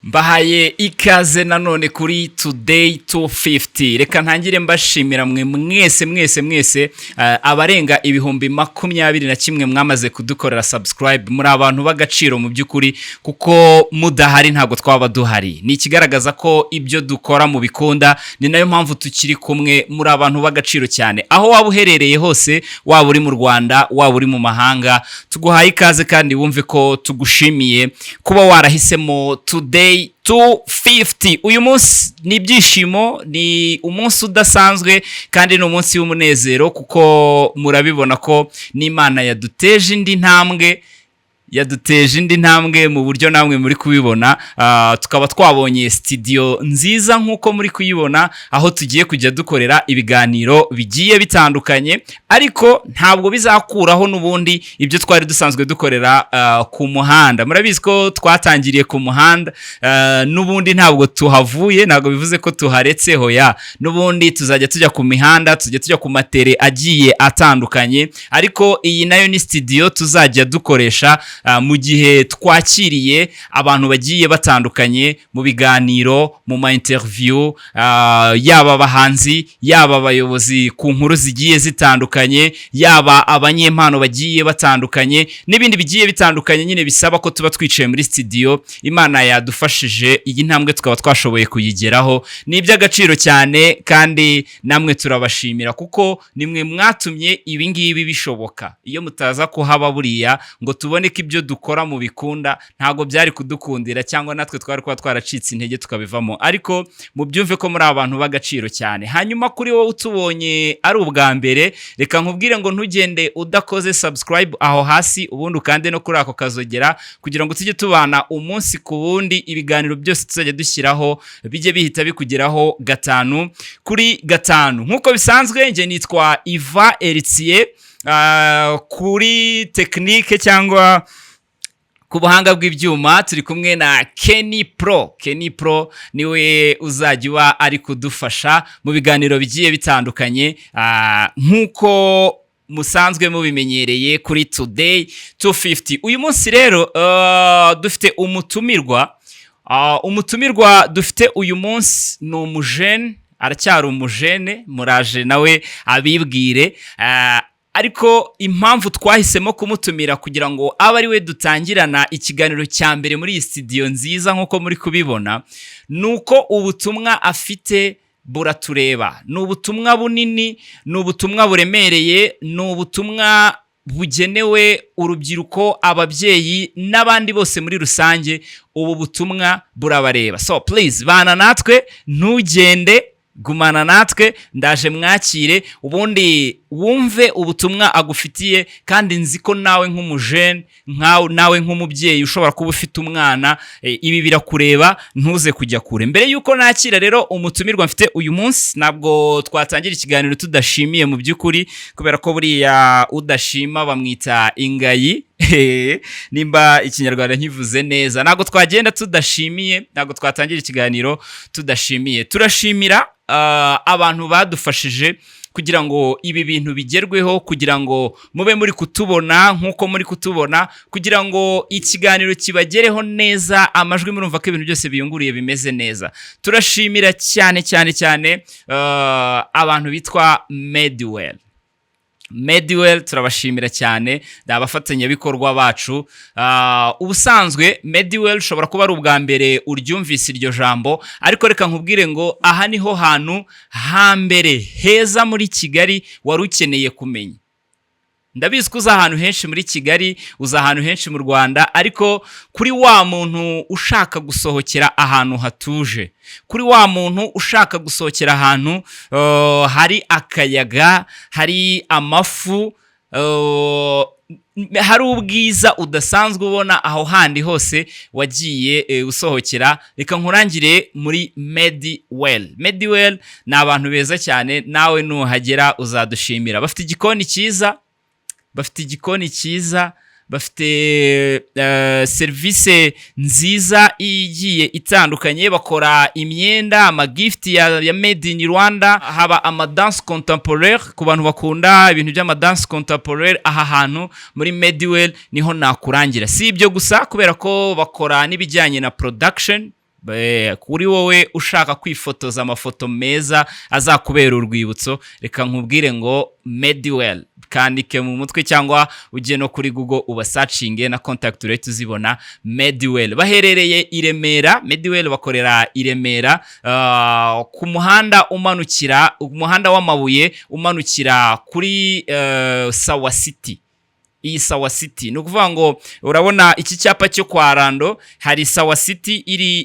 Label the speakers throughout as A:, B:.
A: Mbahaye ikaze nanone kuri Today 250. Reka ntangire mbashimira mwe mwese mwese mwese, abarenga 21,000 mwamaze kudukorera subscribe. Muri abantu b'agaciro mu by'ukuri, kuko mudahari ntabwo twaba duhari. Ni ikigaragaza ko ibyo dukora mu bikunda, ni nayo mpamvu tukiri kumwe. Muri abantu b'agaciro cyane. Aho waba uherereye hose, waba uri mu Rwanda, waba uri mu mahanga, tuguhaye ikaze kandi wumve ko tugushimiye kuba warahisemo Today 250. Uyu munsi ni ibyishimo, ni umunsi udasanzwe kandi ni umunsi w'umunezero, kuko murabibona ko n'Imana yaduteje indi ntambwe, yaduteje indi ntambwe mu buryo namwe muri kubibona. Tukaba twabonye studio nziza nk'uko muri kuyibona, aho tugiye kujya dukorera ibiganiro bigiye bitandukanye, ariko ntabwo bizakuraho n'ubundi ibyo twari dusanzwe dukorera ku muhanda. Murabizi ko twatangiriye ku muhanda, n'ubundi ntabwo tuhavuye, ntabwo bivuze ko tuharetse. Hoya, n'ubundi tuzajya tujya ku mihanda, tujya tujya ku matere agiye atandukanye, ariko iyi nayo ni studio tuzajya dukoresha mu gihe twakiriye abantu bagiye batandukanye mu biganiro, mu ma interview, yaba abahanzi, yaba abayobozi ku nkuru zigiye zitandukanye, yaba abanyempano bagiye batandukanye n'ibindi bigiye bitandukanye nyine bisaba ko tuba twicaye muri studio. Imana yadufashije, iyi ntambwe tukaba twashoboye kuyigeraho. Ni iby'agaciro cyane kandi namwe turabashimira, kuko nimwe mwatumye ibi ngibi bishoboka. Iyo mutaza kuhaba buriya ngo tubone ko ibyo dukora mu bikunda, ntabwo byari kudukundira, cyangwa natwe twari kuba twaracitse intege tukabivamo. Ariko mubyumve ko muri abantu b'agaciro cyane. Hanyuma kuri wowe utubonye ari ubwa mbere, reka nkubwire ngo ntugende udakoze subscribe aho hasi, ubundi ukande no kuri ako kazogera kugira ngo tujye tubana umunsi ku wundi, ibiganiro byose tuzajya dushyiraho bijye bihita bikugeraho gatanu kuri gatanu. Nk'uko bisanzwe, njye nitwa Iva Eritier. Kuri technique cyangwa ku buhanga bw'ibyuma turi kumwe na Kenny Pro. Kenny Pro niwe uzajya uba ari kudufasha mu biganiro bigiye bitandukanye, nk'uko musanzwe mubimenyereye kuri Today 250. Uyu munsi rero dufite umutumirwa. Umutumirwa dufite uyu munsi ni umujene, aracyari umujene, muraje nawe abibwire. Ariko impamvu twahisemo kumutumira kugira ngo abe ari we dutangirana ikiganiro cya mbere muri iyi studio nziza nk'uko muri kubibona, ni uko ubutumwa afite buratureba. Ni ubutumwa bunini, ni ubutumwa buremereye, ni ubutumwa bugenewe urubyiruko, ababyeyi n'abandi bose muri rusange. Ubu butumwa burabareba. So please, bana natwe, ntugende, gumana natwe. Ndaje mwakire, ubundi wumve ubutumwa agufitiye. Kandi nzi ko nawe nk'umujene, nawe nk'umubyeyi ushobora kuba ufite umwana, ibi birakureba. Ntuze kujya kure. Mbere y'uko nakira rero umutumirwa mfite uyu munsi, ntabwo twatangira ikiganiro tudashimiye mu by'ukuri, kubera ko buriya udashima bamwita ingayi, nimba Ikinyarwanda nkivuze neza. Ntabwo twagenda tudashimiye, ntabwo twatangira ikiganiro tudashimiye. Turashimira abantu badufashije kugira ngo ibi bintu bigerweho, kugira ngo mube muri kutubona nk'uko muri kutubona, kugira ngo ikiganiro kibagereho neza, amajwi murumva ko ibintu byose biyunguriye, bimeze neza. Turashimira cyane cyane cyane abantu bitwa Mediwell. Mediwell turabashimira cyane, ni abafatanyabikorwa bacu. Ubusanzwe Mediwell ushobora kuba ari ubwa mbere uryumvise iryo jambo, ariko reka nkubwire ngo aha niho hantu hambere heza muri Kigali wari ukeneye kumenya. Ndabizi ko uza ahantu henshi muri Kigali, uza ahantu henshi mu Rwanda, ariko kuri wa muntu ushaka gusohokera ahantu hatuje, kuri wa muntu ushaka gusohokera ahantu hari akayaga, hari amafu, hari ubwiza udasanzwe ubona aho handi hose wagiye usohokera, reka nkurangire muri Mediwell. Mediwell ni abantu beza cyane, nawe nuhagera uzadushimira. Bafite igikoni cyiza, bafite igikoni cyiza, bafite serivisi nziza igiye itandukanye, bakora imyenda, amagift ya made in Rwanda, haba amadanse contemporaire ku bantu bakunda ibintu by'amadanse contemporaire. Aha hantu muri Mediwell niho nakurangira. Si ibyo gusa, kubera ko bakora n'ibijyanye na production. Kuri wowe ushaka kwifotoza amafoto meza azakubera urwibutso, reka nkubwire ngo Mediwell, kandike mu mutwe cyangwa ujye no kuri Google ubasearchinge na contact urahita uzibona. Mediwell baherereye i Remera. Mediwell bakorera i Remera, ku muhanda umanukira, umuhanda w'amabuye umanukira kuri Sawa City. Iyi Sawa City, ni ukuvuga ngo urabona iki cyapa cyo kwa Rando, hari Sawa City iri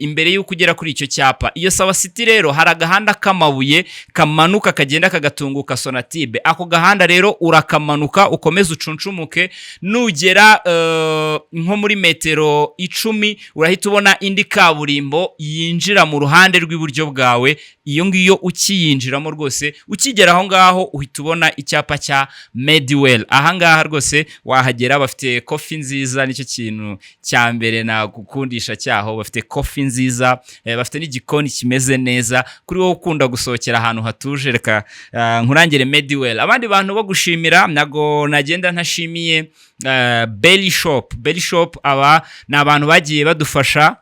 A: imbere y'uko ugera kuri icyo cyapa. Iyo Sawa City rero hari agahanda k'amabuye kamanuka, kagenda kagatunguka Sonatube. Ako gahanda rero urakamanuka, ukomeze ucunshumuke, nugera nko muri metero 10 urahita ubona indi kaburimbo yinjira mu ruhande rw'iburyo bwawe. Iyo ngiyo ukiyinjiramo rwose, ukigera aho ngaho uhita ubona icyapa cya Mediwell. Aha ngaha rwose wahagera, bafite coffee nziza, nicyo kintu cya mbere nagukundisha cyaho. Bafite coffee nziza, bafite n'igikoni kimeze neza. Kuri wowe ukunda gusohokera ahantu hatuje, reka nkurangire Mediwell. Abandi bantu bo gushimira, ntago nagenda ntashimiye Belly Shop. Belly Shop, aba ni abantu bagiye badufasha,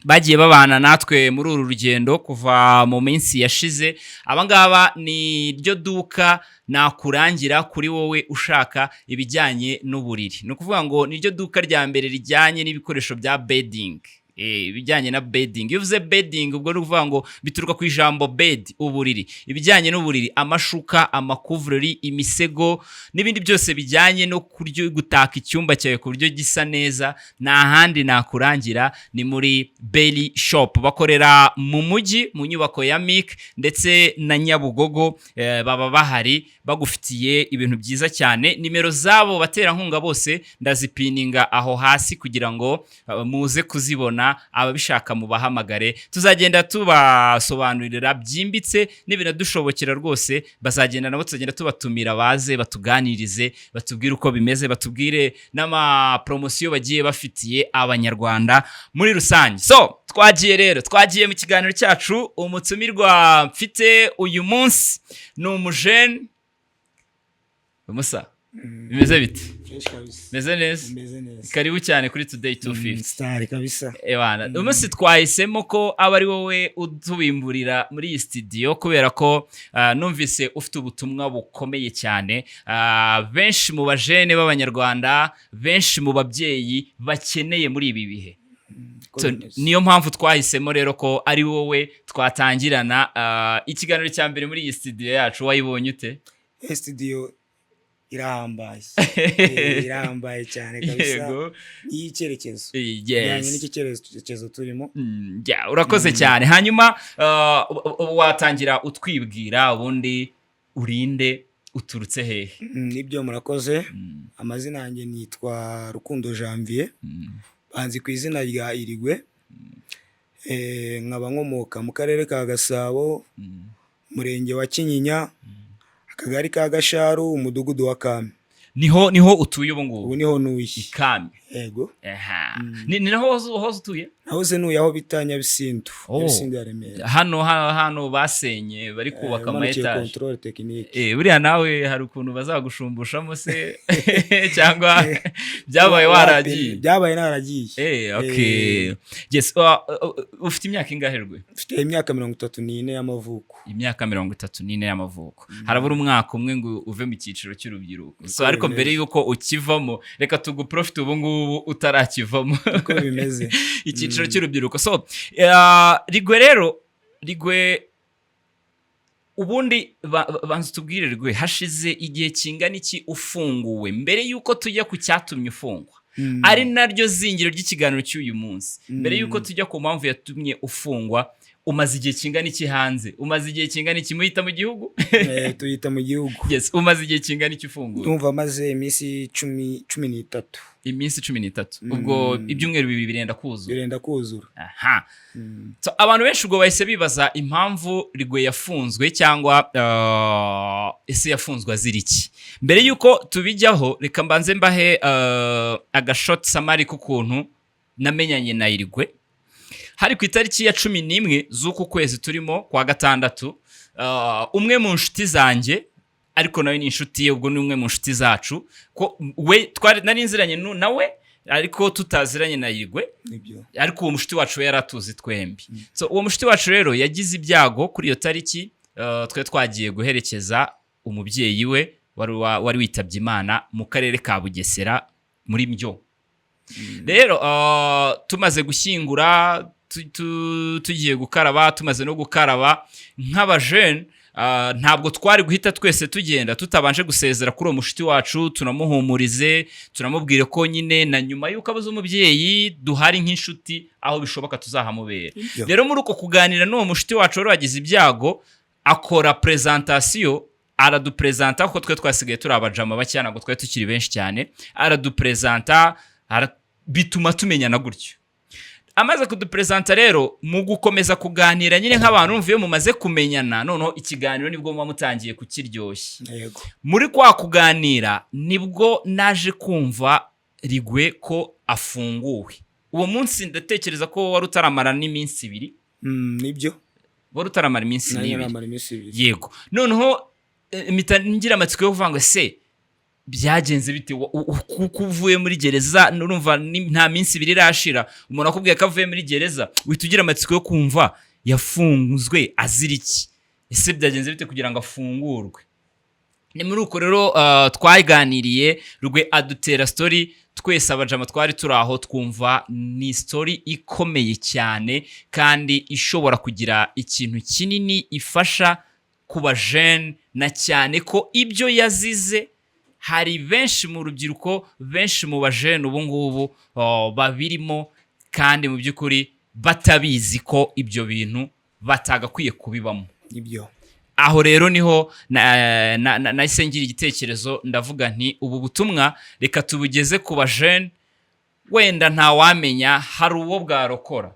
A: bagiye babana natwe muri uru rugendo kuva mu minsi yashize. Abangaba ni ryo duka nakurangira kuri wowe ushaka ibijyanye n'uburiri. Ni ukuvuga ngo ni ryo duka rya mbere rijyanye n'ibikoresho bya bedding. Ibijyanye na bedding, iyo uvuze bedding ubwo ni ukuvuga ngo bituruka ku ijambo bed, uburiri. Ibijyanye n'uburiri, amashuka, amakuvurori, imisego n'ibindi byose bijyanye no kuryo gutaka icyumba cyawe ku buryo gisa neza, nta handi nakurangira ni muri Belly Shop. Bakorera mu mujyi mu nyubako ya MIC ndetse na Nyabugogo, baba bahari bagufitiye ibintu byiza cyane. Nimero zabo baterankunga bose ndazipininga aho hasi kugira ngo muze kuzibona, ababishaka mubahamagare. Tuzagenda tubasobanurira byimbitse, nibinadushobokera rwose bazagenda nabo, tuzagenda tubatumira baze batuganirize, batubwire uko bimeze, batubwire n'amaporomosiyo bagiye bafitiye Abanyarwanda muri rusange. So twagiye rero, twagiye mu kiganiro cyacu. Umutumirwa mfite uyu munsi ni umujene musa. Bimeze bite?
B: Fresh kabisa.
A: Meze neza?
B: Meze neza.
A: Karibu cyane kuri Today 250.
B: Star kabisa.
A: Ebana, umunsi twahisemo ko aba ari wowe utubimburira muri iyi studio kubera ko numvise ufite ubutumwa bukomeye cyane, benshi mu bajene b'Abanyarwanda, benshi mu babyeyi bakeneye muri ibi bihe.
B: Uko
A: So,
B: bimeze.
A: niyo mpamvu twahisemo rero ko ari wowe twatangirana ikiganiro cya mbere muri iyi studio yacu. Wayibonye ute?
B: Studio irahambaye, irahambaye cyane kabisa. Y'icyerekezo bijyanye n'icyo cyerekezo turimo.
A: Yeah, urakoze cyane. Hanyuma watangira utwibwira, ubundi urinde, uturutse hehe?
B: Nibyo, murakoze. Amazina yanjye nitwa Rukundo Janvier, banzi ku izina rya Irigwe. Nkaba nkomoka mu Karere ka Gasabo, Umurenge wa Kinyinya, Akagari ka Gasharu, Umudugudu wa Kame.
A: Niho utuye ubu ngubu?
B: Ubu niho ntuye.
A: Ikami?
B: Yego.
A: Aha. Ni naho hose utuye?
B: Nahoze ntuye aho bita Nyabisindu.
A: Oh.
B: Nyabisindu ya Remera.
A: Hano basenye bari kubaka ama
B: Umanukiye
A: etaje.
B: Contrôle technique.
A: Buriya nawe hari ukuntu bazagushumbusha se, cyangwa byabaye waragiye?
B: Byabaye naragiye.
A: Okay. Yes, ufite imyaka ingahe rwe?
B: Mfite imyaka 34 y'amavuko.
A: Imyaka 34 y'amavuko, harabura umwaka umwe ngo uve mu cyiciro cy'urubyiruko. So ariko
B: bimeze.
A: mbere y'uko ukivamo, reka tuguprofite ubu ngubu utarakivamo.
B: Uko bimeze.
A: Icyiciro cy'urubyiruko. So Rigwe rero, Rigwe, ubundi banza utubwire Rigwe, hashize igihe kingana iki ufunguwe, mbere y'uko tujya ku cyatumye ufungwa, ari naryo zingiro ry'ikiganiro cy'uyu munsi? Mbere y'uko tujya ku mpamvu yatumye ufungwa, umaze igihe kingana iki hanze? Umaze igihe kingana iki muhita mu gihugu?
B: Tuyita mu gihugu.
A: Yes, umaze igihe kingana iki ufunguwe?
B: Ndumva maze iminsi 13.
A: Iminsi 13, ubwo ibyumweru 2 birenda kuzura.
B: Birenda kuzura.
A: Aha. So, abantu benshi ubwo bahise bibaza impamvu Rigwe yafunzwe, cyangwa ese yafunzwe azira iki? Mbere y'uko tubijyaho, reka mbanze mbahe agashort summary k'ukuntu namenyanye na Irigwe. Hari ku itariki ya 11 z'uku kwezi turimo kwa gatandatu. Umwe mu nshuti zanjye, ariko nawe ni inshuti ye, ubwo ni umwe mu nshuti zacu, ko we twari nari nziranye nawe. Ariko tutaziranye na Yirigwe.
B: Nibyo.
A: Ariko uwo mushuti wacu we yari atuzi twembi. So uwo mushuti wacu rero yagize ibyago kuri iyo tariki, twe twagiye guherekeza umubyeyi we wari witabye Imana mu karere ka Bugesera muri Mbyo. Rero tumaze gushyingura, tugiye gukaraba, tumaze no gukaraba nk'abajene, ntabwo twari guhita twese tugenda tutabanje gusezera kuri uwo mushuti wacu, tunamuhumurize, tunamubwire ko nyine na nyuma y'uko abuze umubyeyi duhari nk'inshuti, aho bishoboka tuzahamubera. Rero muri uko kuganira n'uwo mushuti wacu wari wagize ibyago, akora presentation, aradupresenta, kuko twe twasigaye turi abajama bake, ntabwo twari tukiri benshi cyane. Aradupresenta, bituma tumenyana gutyo. Amaze kudupresenta rero, mu gukomeza kuganira nyine nk'abantu, urumva iyo mumaze kumenyana, noneho ikiganiro nibwo muba mutangiye kukiryoshya. Muri kwa kuganira nibwo naje kumva Rigwe ko afunguwe uwo munsi. Ndatekereza ko wari utaramara n'iminsi 2.
B: Nibyo.
A: Wari utaramara iminsi
B: Nanjye
A: n'ibiri.
B: namara iminsi 2.
A: Yego. Noneho mpita ngira amatsiko yo kuvuga ngo: "Ese byagenze bite? Kuko uvuye muri gereza?" Nurumva nta minsi 2 irashira umuntu akubwiye ko avuye muri gereza, uhita ugira amatsiko yo kumva yafunzwe azira iki, ese byagenze bite kugira ngo afungurwe? Ni muri uko rero twaganiriye, Rwe adutera story, twese abajama twari turi aho twumva ni story ikomeye cyane kandi ishobora kugira ikintu kinini ifasha ku bajene, na cyane ko ibyo yazize hari benshi mu rubyiruko, benshi mu bajene ubu ngubu babirimo, kandi mu by'ukuri batabizi ko ibyo bintu batagakwiye kubibamo.
B: Nibyo.
A: Aho rero niho nahise ngira igitekerezo, ndavuga nti: "Ubu butumwa reka tubugeze ku bajene, wenda ntawamenya hari uwo bwarokora,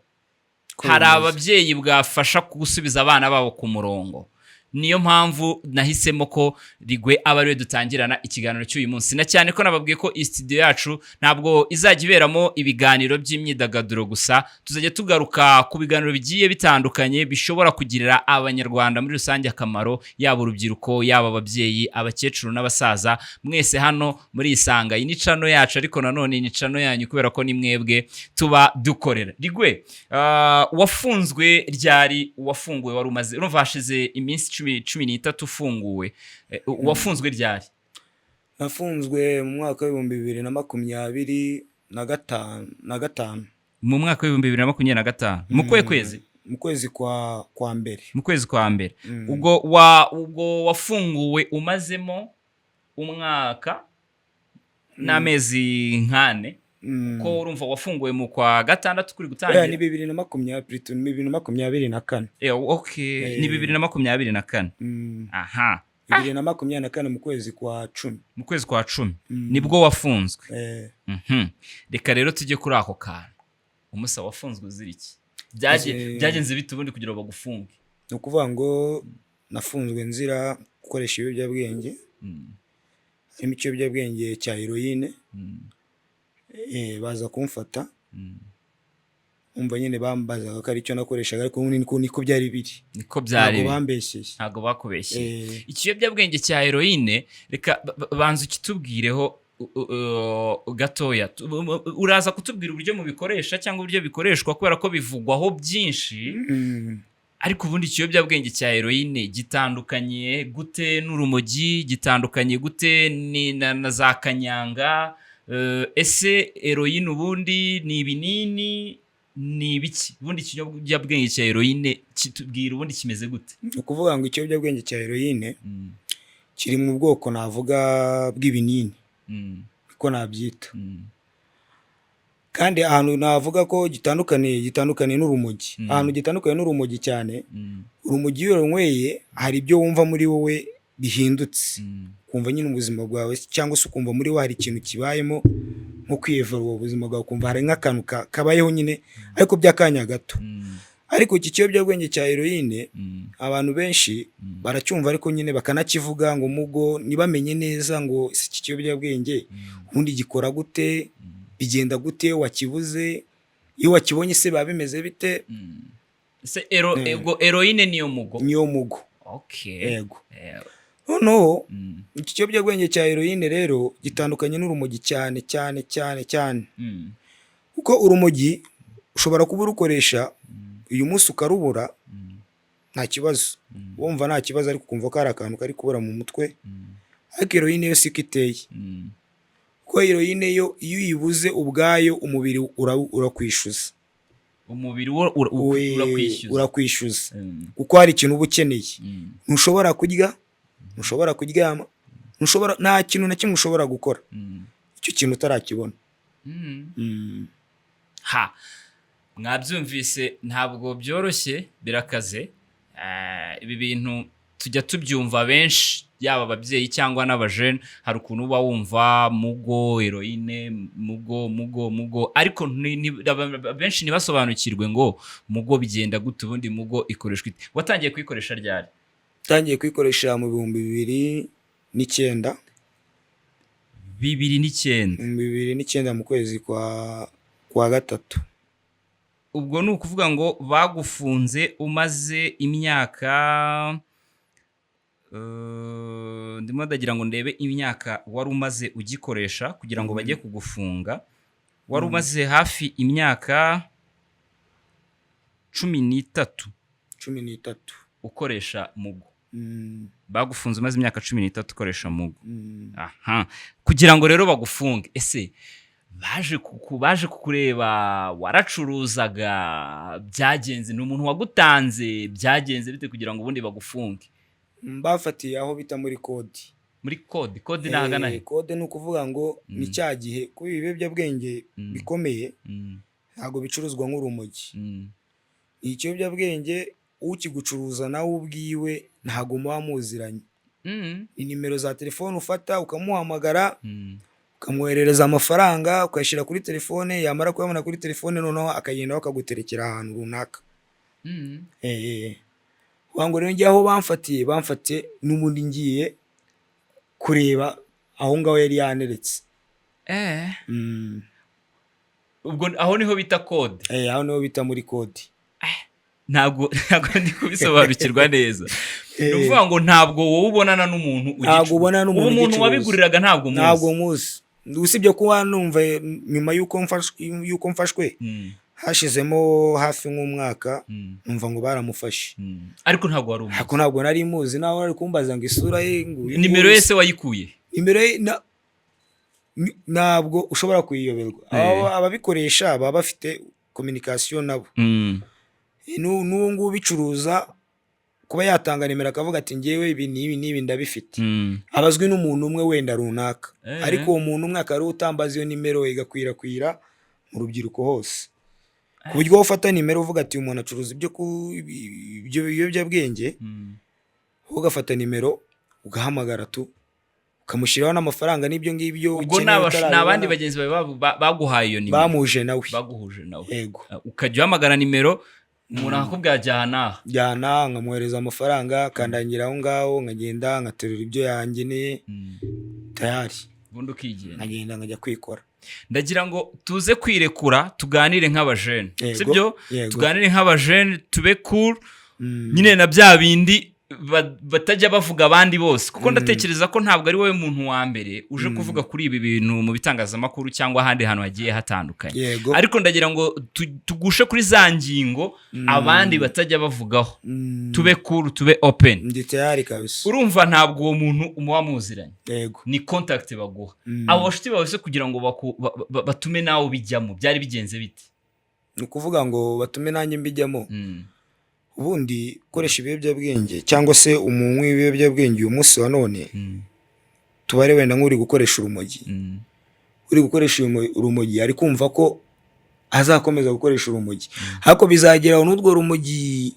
B: Ko
A: hari
B: bimeze.
A: ababyeyi bwafasha gusubiza abana babo ku murongo." Niyo mpamvu nahisemo ko Rigwe aba ariwe dutangirana ikiganiro cy'uyu munsi, na cyane ko nababwiye ko iyi studio yacu ntabwo izajya iberamo ibiganiro by'imyidagaduro gusa, tuzajya tugaruka ku biganiro bigiye bitandukanye bishobora kugirira Abanyarwanda muri rusange akamaro, yaba urubyiruko, yaba ababyeyi, abakecuru n'abasaza, mwese hano muri Isanga. Iyi ni channel yacu, ariko nanone ni channel yanyu, kubera ko ni mwebwe tuba dukorera. Rigwe, wafunzwe ryari? Wafunguwe wari umaze, urumva hashize iminsi 13 ufunguwe. Wafunzwe ryari?
B: Nafunzwe mu mwaka w'2025 na gatanu.
A: Mu mwaka w'2025, mu kuhe kwezi?
B: Mu kwezi kwa mbere.
A: Mu kwezi kwa mbere. Ubwo wafunguwe umazemo umwaka n'amezi nk'ane, ko urumva wafunguwe mu kwa gatandatu kuri
B: Oya,
A: gutangira.
B: Ni 2020, plutôt, ni 2024.
A: Okay. Ni 2024. Aha.
B: 2024 mu kwezi kwa 10.
A: Mu kwezi kwa 10 nibwo wafunzwe.
B: Eh.
A: Reka rero tujye kuri ako kantu. Umusa, wafunzwe uzira iki? Byagenze bite ubundi kugira ngo bagufunge?
B: Ni ukuvuga ngo nafunzwe nzira gukoresha ibiyobyabwenge, harimo ikiyobyabwenge cya heroine. Baza kumfata, umva nyine bambazaga ko ari cyo nakoreshaga, ariko ubundi niko byari biri.
A: Niko byari
B: Ntabwo
A: biri.
B: bambeshyeye.
A: Ntabwo bakubeshyeye.
B: Eh.
A: Ikiyobyabwenge cya heroine, reka banza ukitubwireho gatoya. Uraza kutubwira uburyo mubikoresha cyangwa uburyo bikoreshwa, kubera ko bivugwaho byinshi. Ariko ubundi ikiyobyabwenge cya heroine gitandukanye gute n'urumogi? Gitandukanye gute na za kanyanga? Ese heroine ubundi ni ibinini, ni ibiki? Ubundi ikiyobyabwenge cya heroine, kitubwira ubundi kimeze gute?
B: Ni ukuvuga ngo ikiyobyabwenge cya heroine kiri mu bwoko navuga bw'ibinini, niko nabyita. Kandi ahantu navuga ko gitandukaniye n'urumogi, ahantu gitandukaniye n'urumogi cyane, urumogi iyo urunyweye hari ibyo wumva muri wowe bihindutse, ukumva nyine ubuzima bwawe, cyangwa se ukumva muri wowe hari ikintu kibayemo, nko kwiyevura ubuzima bwawe, ukumva hari nk'akantu kabayeho nyine, ariko by'akanya gato. Ariko iki kiyobyabwenge cya heroine, abantu benshi baracyumva, ariko nyine bakanakivuga ngo mugo, ntibamenye neza ngo ese iki kiyobyabwenge ubundi gikora gute, bigenda gute iyo wakibuze, iyo wakibonye se biba bimeze bite?
A: Ese ubwo heroine niyo mugo?
B: Niyo mugo.
A: Okay.
B: Yego. Noneho iki kiyobyabwenge cya heroine rero gitandukanye n'urumogi cyane cyane cyane cyane, kuko urumogi ushobora kuba urukoresha uyu munsi ukarubura, nta kibazo, wumva nta kibazo, ariko ukumva ko hari akantu kari kubura mu mutwe. Ariko heroine yo siko iteye, kuko heroine yo iyo uyibuze ubwayo umubiri urakwishyuza.
A: Umubiri wo urakwishyuza?
B: Urakwishyuza, kuko hari ikintu uba ukeneye. Ntushobora kurya, ntushobora kuryama, ntushobora, nta kintu na kimwe ushobora gukora icyo kintu utarakibona.
A: Ha, mwabyumvise, ntabwo byoroshye, birakaze. Ibi bintu tujya tubyumva benshi, yaba ababyeyi cyangwa n'abajene. Hari ukuntu uba wumva mugo, heroine, mugo, mugo, mugo, ariko benshi ntibasobanukirwe ngo mugo bigenda gute, ubundi mugo ikoreshwa ite? Watangiye kuyikoresha ryari?
B: Utangiye kuyikoresha mu 2009.
A: 2009?
B: Mu 2009, mu kwezi kwa gatatu.
A: Ubwo ni ukuvuga ngo bagufunze umaze imyaka, ndimo ndagira ngo ndebe imyaka wari umaze ugikoresha kugira ngo bajye kugufunga. Wari umaze hafi imyaka 13.
B: 13.
A: Ukoresha mugo. Bagufunze umaze imyaka 13 ukoresha mugo.
B: Mm.
A: Aha, kugira ngo rero bagufunge, ese baje kukureba, waracuruzaga, byagenze, ni umuntu wagutanze, byagenze bite kugira ngo ubundi bagufunge?
B: Bafatiye aho bita muri kode.
A: Muri kode? Kode ni ahagana he?
B: Kode ni ukuvuga ngo ni cya gihe, kuba ibiyobyabwenge bikomeye ntabwo bicuruzwa nk'urumogi. Ni ikiyobyabwenge ukigucuruza nawe ubwiwe ntabwo muba muziranye. Ni nimero za telefone ufata ukamuhamagara, ukamwoherereza amafaranga, ukayashyira kuri telefone. Yamara kuyabona kuri telefone, noneho akagenda bakaguterekera ahantu runaka. Ngo rero njye aho bamfatiye, bamfatiye n'ubundi ngiye kureba aho ngaho yari yaneretse.
A: Ubwo aho niho bita kode?
B: Aho niho bita muri kode.
A: Ntabwo ndi kubisobanukirwa neza. Ni ukuvuga ngo ntabwo wowe ubonana n'umuntu
B: Ntabwo ubonana n'umuntu
A: uwo muntu
B: ugicuruza.
A: Wabiguriraga ntabwo muzi?
B: Ntabwo muzi, usibye kuba numva nyuma y'uko mfashwe, hashizemo hafi nk'umwaka, numva ngo baramufashe.
A: Ariko ntabwo wari umuzi?
B: Ariko ntabwo nari muzi, nawe ari kumbaza ngo isura ye, ngo uyu
A: Nimero
B: nguyu.
A: ye se wayikuye?
B: Nimero ye ntabwo ushobora kuyiyoberwa. Ababikoresha baba bafite communication nabo. N'uwo nguwo ubicuruza, kuba yatanga nimero akavuga ati: "Ngewe ibi n'ibi n'ibi ndabifite," abazwi n'umuntu umwe wenda runaka. Ariko uwo muntu umwe akaba ariwe utambaza iyo nimero, igakwirakwira mu rubyiruko hose, ku buryo wowe ufata nimero uvuga ati: "Uyu muntu acuruza ibyo biyobyabwenge," wowe ugafata nimero ugahamagara tu, ukamushyiraho n'amafaranga n'ibyo ngibyo
A: Ubwo
B: ukeneye
A: ni abandi
B: utarabibona.
A: bagenzi bawe baguhaye iyo nimero?
B: Bamuje nawe.
A: Baguhuje nawe?
B: Yego.
A: Ukajya uhamagara nimero, umuntu akakubwira ajya aha n'aha?
B: Jyana, nkamwohereza amafaranga, akandangira aho ngaho, nkagenda nkaterura ibyo yangeneye, tayari.
A: Ubundi ukigenda?
B: Nkagenda nkajya kwikora.
A: Ndagira ngo tuze kwirekura, tuganire nk'abajene.
B: Yego,
A: Sibyo?
B: yego.
A: Tuganire nk'abajene, tube cool nyine, na bya bindi batajya bavuga abandi bose, kuko ndatekereza ko ntabwo ari wowe muntu wa mbere uje kuvuga kuri ibi bintu mu bitangazamakuru cyangwa ahandi hantu hagiye hatandukanye. Ariko ndagira ngo tugushe kuri za ngingo abandi batajya bavugaho. Tube cool, tube open.
B: Ndi tayari kabisa.
A: Urumva, ntabwo uwo muntu muba muziranye?
B: Yego.
A: Ni contact baguha. Abo bashuti bawe se, kugira ngo batume nawe ubijyamo, byari bigenze bite?
B: Ni ukuvuga ngo batume nanjye mbijyamo, ubundi gukoresha ibiyobyabwenge cyangwa se umunywi w'ibiyobyabwenge uyu munsi wa none, tubare wenda nk'uri gukoresha urumogi, uri gukoresha urumogi ari kumva ko azakomeza gukoresha urumogi, ariko bizageraho n'urwo rumogi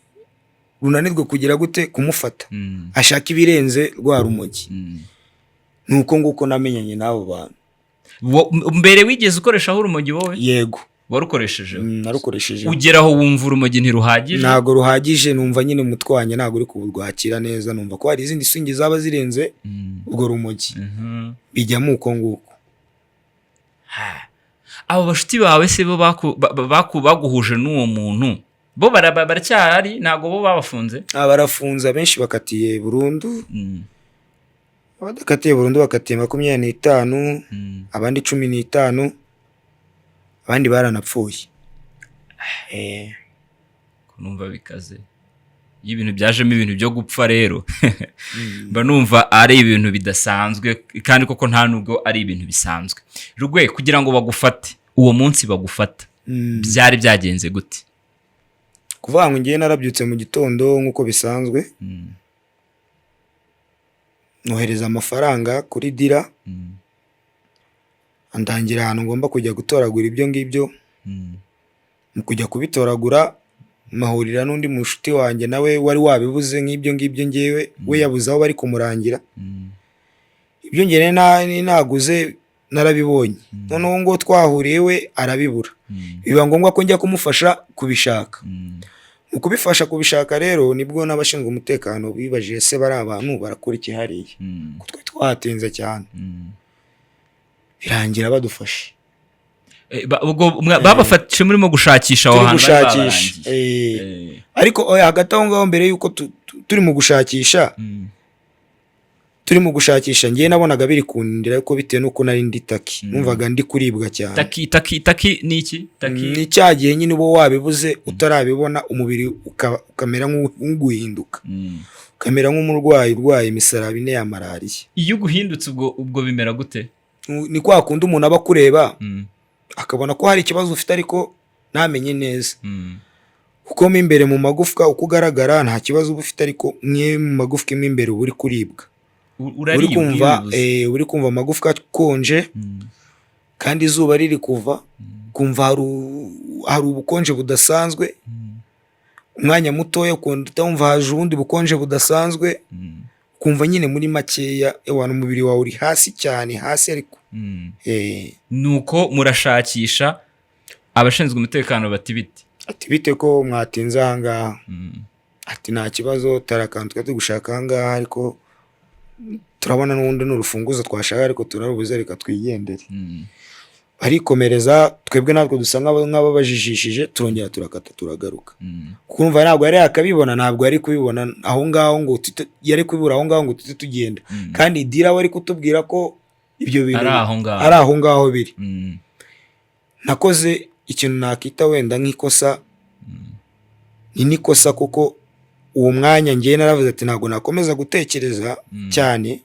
B: runanirwe kugira gute, kumufata, ashaka ibirenze rwa rumogi. Ni uko nguko namenyanye n'abo bantu.
A: Mbere wigeze ukoreshaho urumogi wowe?
B: Yego.
A: Warukoresheje?
B: Narukoresheje.
A: Ugeraho wumva urumogi ntiruhagije?
B: Ntabwo ruhagije, numva nyine umutwe wanjye ntabwo uri kurwakira neza, numva ko hari izindi swingi zaba zirenze urwo rumogi. Bijyamo uko nguko.
A: Ha. Abo bashuti bawe se bo baguhuje n'uwo muntu, bo baracyahari? Ntabwo bo babafunze?
B: Barafunze, abenshi bakatiye burundu. Abadakatiye burundu bakatiye 25, abandi 15, abandi baranapfuye.
A: Numva bikaze. Iyo ibintu byajemo ibintu byo gupfa rero, mba numva ari ibintu bidasanzwe, kandi koko nta nubwo ari ibintu bisanzwe. Rugwe, kugira ngo bagufate, uwo munsi bagufata, byari byagenze gute?
B: Kuvuga ngo ngiye, narabyutse mu gitondo nk'uko bisanzwe, nohereza amafaranga kuri dealer, andangira ahantu ngomba kujya gutoragura ibyo ngibyo. Mu kujya kubitoragura, mpahurira n'undi mushuti wanjye nawe wari wabibuze nk'ibyo ngibyo. Ngewe we yabuze aho bari kumurangira. Ibyo ngewe naguze narabibonye, noneho ngo twahuriye we arabibura, biba ngombwa ko njya kumufasha kubishaka. Mu kubifasha kubishaka rero, nibwo n'abashinzwe umutekano bibajije: "Se bari abantu barakora iki hariya?" Ko twari twahatinze cyane. Birangira badufashe.
A: Ubwo babafashe murimo gushakisha aho
B: Turi
A: hantu bari
B: gushakisha.
A: babarangiye?
B: Ariko oya, hagati aho ngaho, mbere y'uko turi mu gushakisha, turi mu gushakisha, ngewe nabonaga biri kundira, ariko bitewe n'uko nari ndi taki, numvaga ndi kuribwa cyane.
A: Taki, taki, taki ni iki? Taki?
B: Ni cya gihe nyine uba wabibuze utarabibona, umubiri ukamera nk'uguhinduka, ukamera nk'umurwayi urwaye imisaraba ine ya malariya.
A: Iyo uguhindutse, ubwo bimera gute?
B: Ni kwa kundi umuntu aba akureba akabona ko hari ikibazo ufite, ariko ntamenye neza, kuko mo imbere mu magufwa uko ugaragara nta kibazo uba ufite, ariko mwe mu magufwa mo imbere uba uri kuribwa. Uri
A: Uraribwa iyo
B: kumva
A: ubibuze.
B: Uri kumva amagufwa akonje, kandi izuba riri kuva, kumva hari ubukonje budasanzwe. Umwanya mutoya ukunda wumva haje ubundi bukonje budasanzwe, ukumva nyine muri makeya ewana umubiri wawe uri hasi cyane, hasi ariko.
A: Nuko murashakisha, abashinzwe umutekano bati: "Biti?"
B: Ati: "Bite ko mwatinze ahangaha?" Ati: "Nta kibazo, tari akantu twari turi gushaka ahangaha, ariko turabona n'ubundi ni urufunguzo twashaka, ariko turarubuze, reka twigendere." Barikomereza, twebwe natwe dusa nk'ababajijishije, turongera turakata turagaruka. Kuko urumva ntabwo yari yakabibona, ntabwo yari kubibona aho ngaho ngo yari kubibura aho ngaho ngo tujye tugenda, kandi dealer we ari kutubwira ko ibyo bintu
A: Ari aho ngaho.
B: ari aho ngaho biri. Nakoze ikintu nakita wenda nk'ikosa, ni n'ikosa, kuko uwo mwanya ngewe naravuze ati: "Ntabwo nakomeza gutekereza cyane,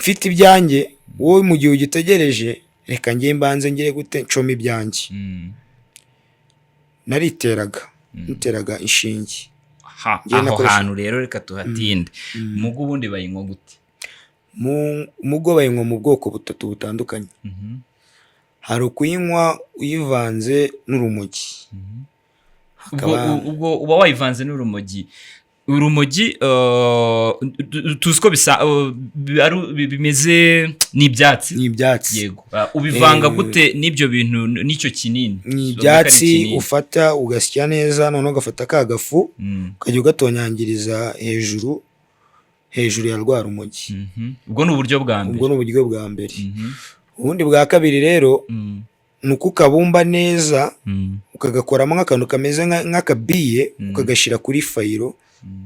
B: mfite ibyanjye, wowe mu gihe ugitegereje, reka ngewe mbanze ngire gute, ncome ibyanjye." Nariteraga, niteraga inshinge.
A: Ha,
B: Ngewe
A: aho hantu rero reka tuhatinde. Mugo ubundi bayinywa gute?
B: Mu mugo bayinywa mu bwoko butatu butandukanye. Hari ukuyinywa uyivanze n'urumogi.
A: Ubwo ubwo uba wayivanze n'urumogi. Urumogi tuzi ko bisa bimeze n'ibyatsi.
B: Ni ibyatsi.
A: Yego. Ubivanga gute n'ibyo bintu, n'icyo kinini?
B: Ni
A: Tuvuge ko ari
B: ibyatsi.
A: ikinini.
B: Ufata ugasya neza, noneho ugafata ka gafu, ukajya ugatonyangiriza hejuru, hejuru ya rwa rumogi.
A: Ubwo ni uburyo bwa mbere.
B: Ubwo ni uburyo bwa mbere. Ubundi bwa kabiri rero ni uko ukabumba neza, ukagakoramo nk'akantu kameze nk'akabiye, ukagashyira kuri fayiro,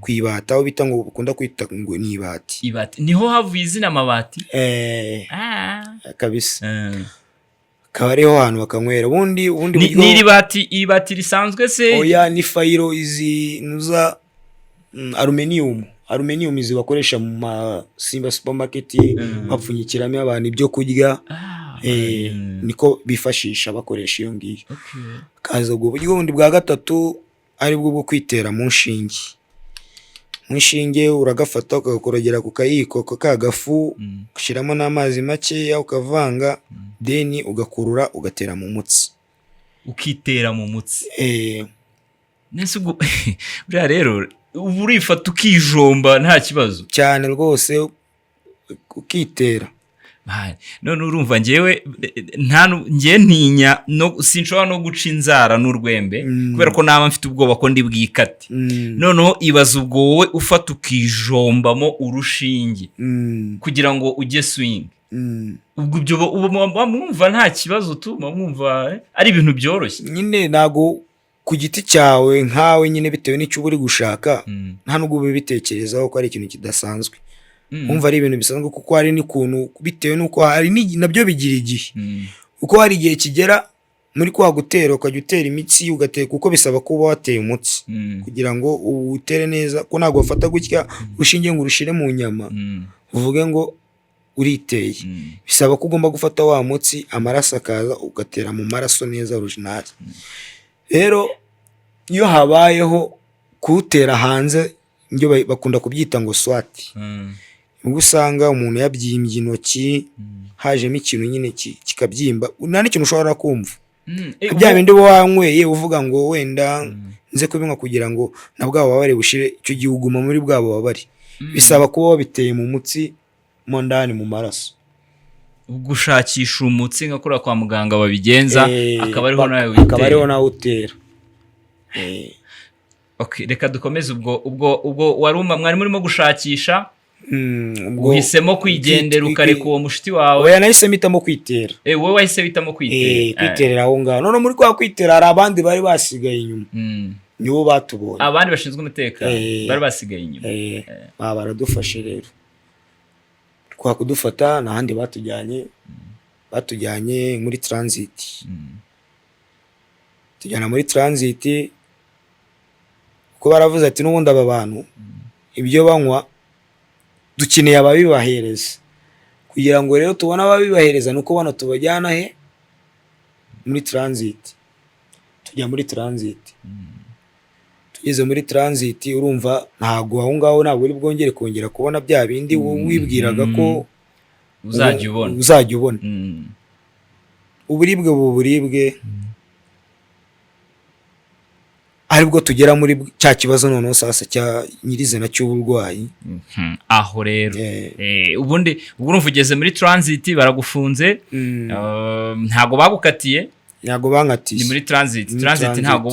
B: ku ibati, aho bita ngo bakunda kwita ngo ni ibati.
A: Ibati niho havuye izina amabati.
B: Kabisa. Akaba ariho hantu bakanywera. Ubundi
A: Ni
B: buryo
A: ni iri bati, ibati risanzwe se?
B: Oya, ni fayiro izi nuza aluminium, aluminium izi bakoresha mu masimba supermarket, bapfunyikiramo abantu ibyo kurya. Niko bifashisha, bakoresha iyo ngiyo. Kaza ubwo buryo bundi bwa gatatu, aribwo bwo kwitera mu nshinge. Mu nshinge uragafata ukagakorogera ku kayiko ka gafu, ugashyiramo n'amazi makeya, ukavanga, then ugakurura ugatera mu mutsi.
A: Ukitera mu mutsi?
B: Eh.
A: Nese ubwo buriya rero uba urifata ukijomba nta kibazo?
B: Cyane rwose, ukitera.
A: Hai, none urumva ngewe nta ngewe ntinya no sinshobora no guca inzara n'urwembe, kubera ko naba mfite ubwoba ko ndi bwikate. Noneho ibaza ubwo wowe ufata ukijombamo urushinge kugira ngo ujye swing. Ubwo ibyo uba muba mwumva nta kibazo tu, muba mwumva ari ibintu byoroshye?
B: Nyine ntabwo ku giti cyawe nkawe nyine, bitewe n'icyo uba uri gushaka, nta nubwo ubitekerezaho ko ari ikintu kidasanzwe. Wumva ari ibintu bisanzwe, kuko hari n'ukuntu, bitewe n'uko hari nabyo bigira igihe, kuko hari igihe kigera muri kwa gutera, ukajya utera imitsi, ugatera, kuko bisaba kuba wateye umutsi kugira ngo uwutere neza, ko ntabwo wafata gutya urushinge ngo urushire mu nyama uvuge ngo uriteye. Bisaba ko ugomba gufata wa mutsi, amaraso akaza, ugatera mu maraso neza, original. Rero iyo habayeho kuwutera hanze, nibyo bakunda kubyita ngo swati, nibwo usanga umuntu yabyimbye intoki, hajemo ikintu nyine kikabyimba, nta n'ikintu ushobora kumva. Bya bindi uba wanyweye uvuga ngo wenda nze kubinywa kugira ngo na bwa bubabare bushire, icyo gihe uguma muri bwa bubabare. Bisaba kuba wabiteye mu mutsi mo ndani mu maraso.
A: Gushakisha umutsi nka kuriya kwa muganga babigenza, akaba ariho nawe
B: akaba ariho
A: witera.
B: Nawe utera.
A: Okay, reka dukomeze. Ubwo wari mwari murimo gushakisha,
B: ubwo
A: uhisemo kwigendera, ukareka uwo mushuti wawe.
B: Oya, nahise mpitamo kwitera.
A: Wowe wahise witamo kwitera.
B: Kwiterera aho ngaho. None muri kwa kwitera hari abandi bari basigaye inyuma, nibo batubonye.
A: Abandi bashinzwe umutekano bari basigaye inyuma.
B: Baba baradufashe rero, kwa kudufata nta handi batujyanye, batujyanye muri transit. Tujyana muri transit kuko baravuze ati: "N'ubundi aba bantu ibyo banywa dukeneye ababibahereza. Kugira ngo rero tubone ababibahereza, nuko bano tubajyana he? Muri transit." Tujya muri transit. Tugeze muri transit, urumva ntabwo aho ngaho ntabwo uri bwongere kongera kubona bya bindi wibwiraga ko
A: uzajya ubona.
B: Uzajya ubona. Uburibwe, ubu buribwe, aribwo tugera muri cya kibazo noneho sasa cya nyirizina cy'uburwayi.
A: Aho rero ubundi ubwo urumva ugeze muri transit, baragufunze, ntabwo bagukatiye?
B: Ntabwo bankatiye.
A: Ni muri transit.
B: Muri
A: transit.
B: Transit.
A: Ntabwo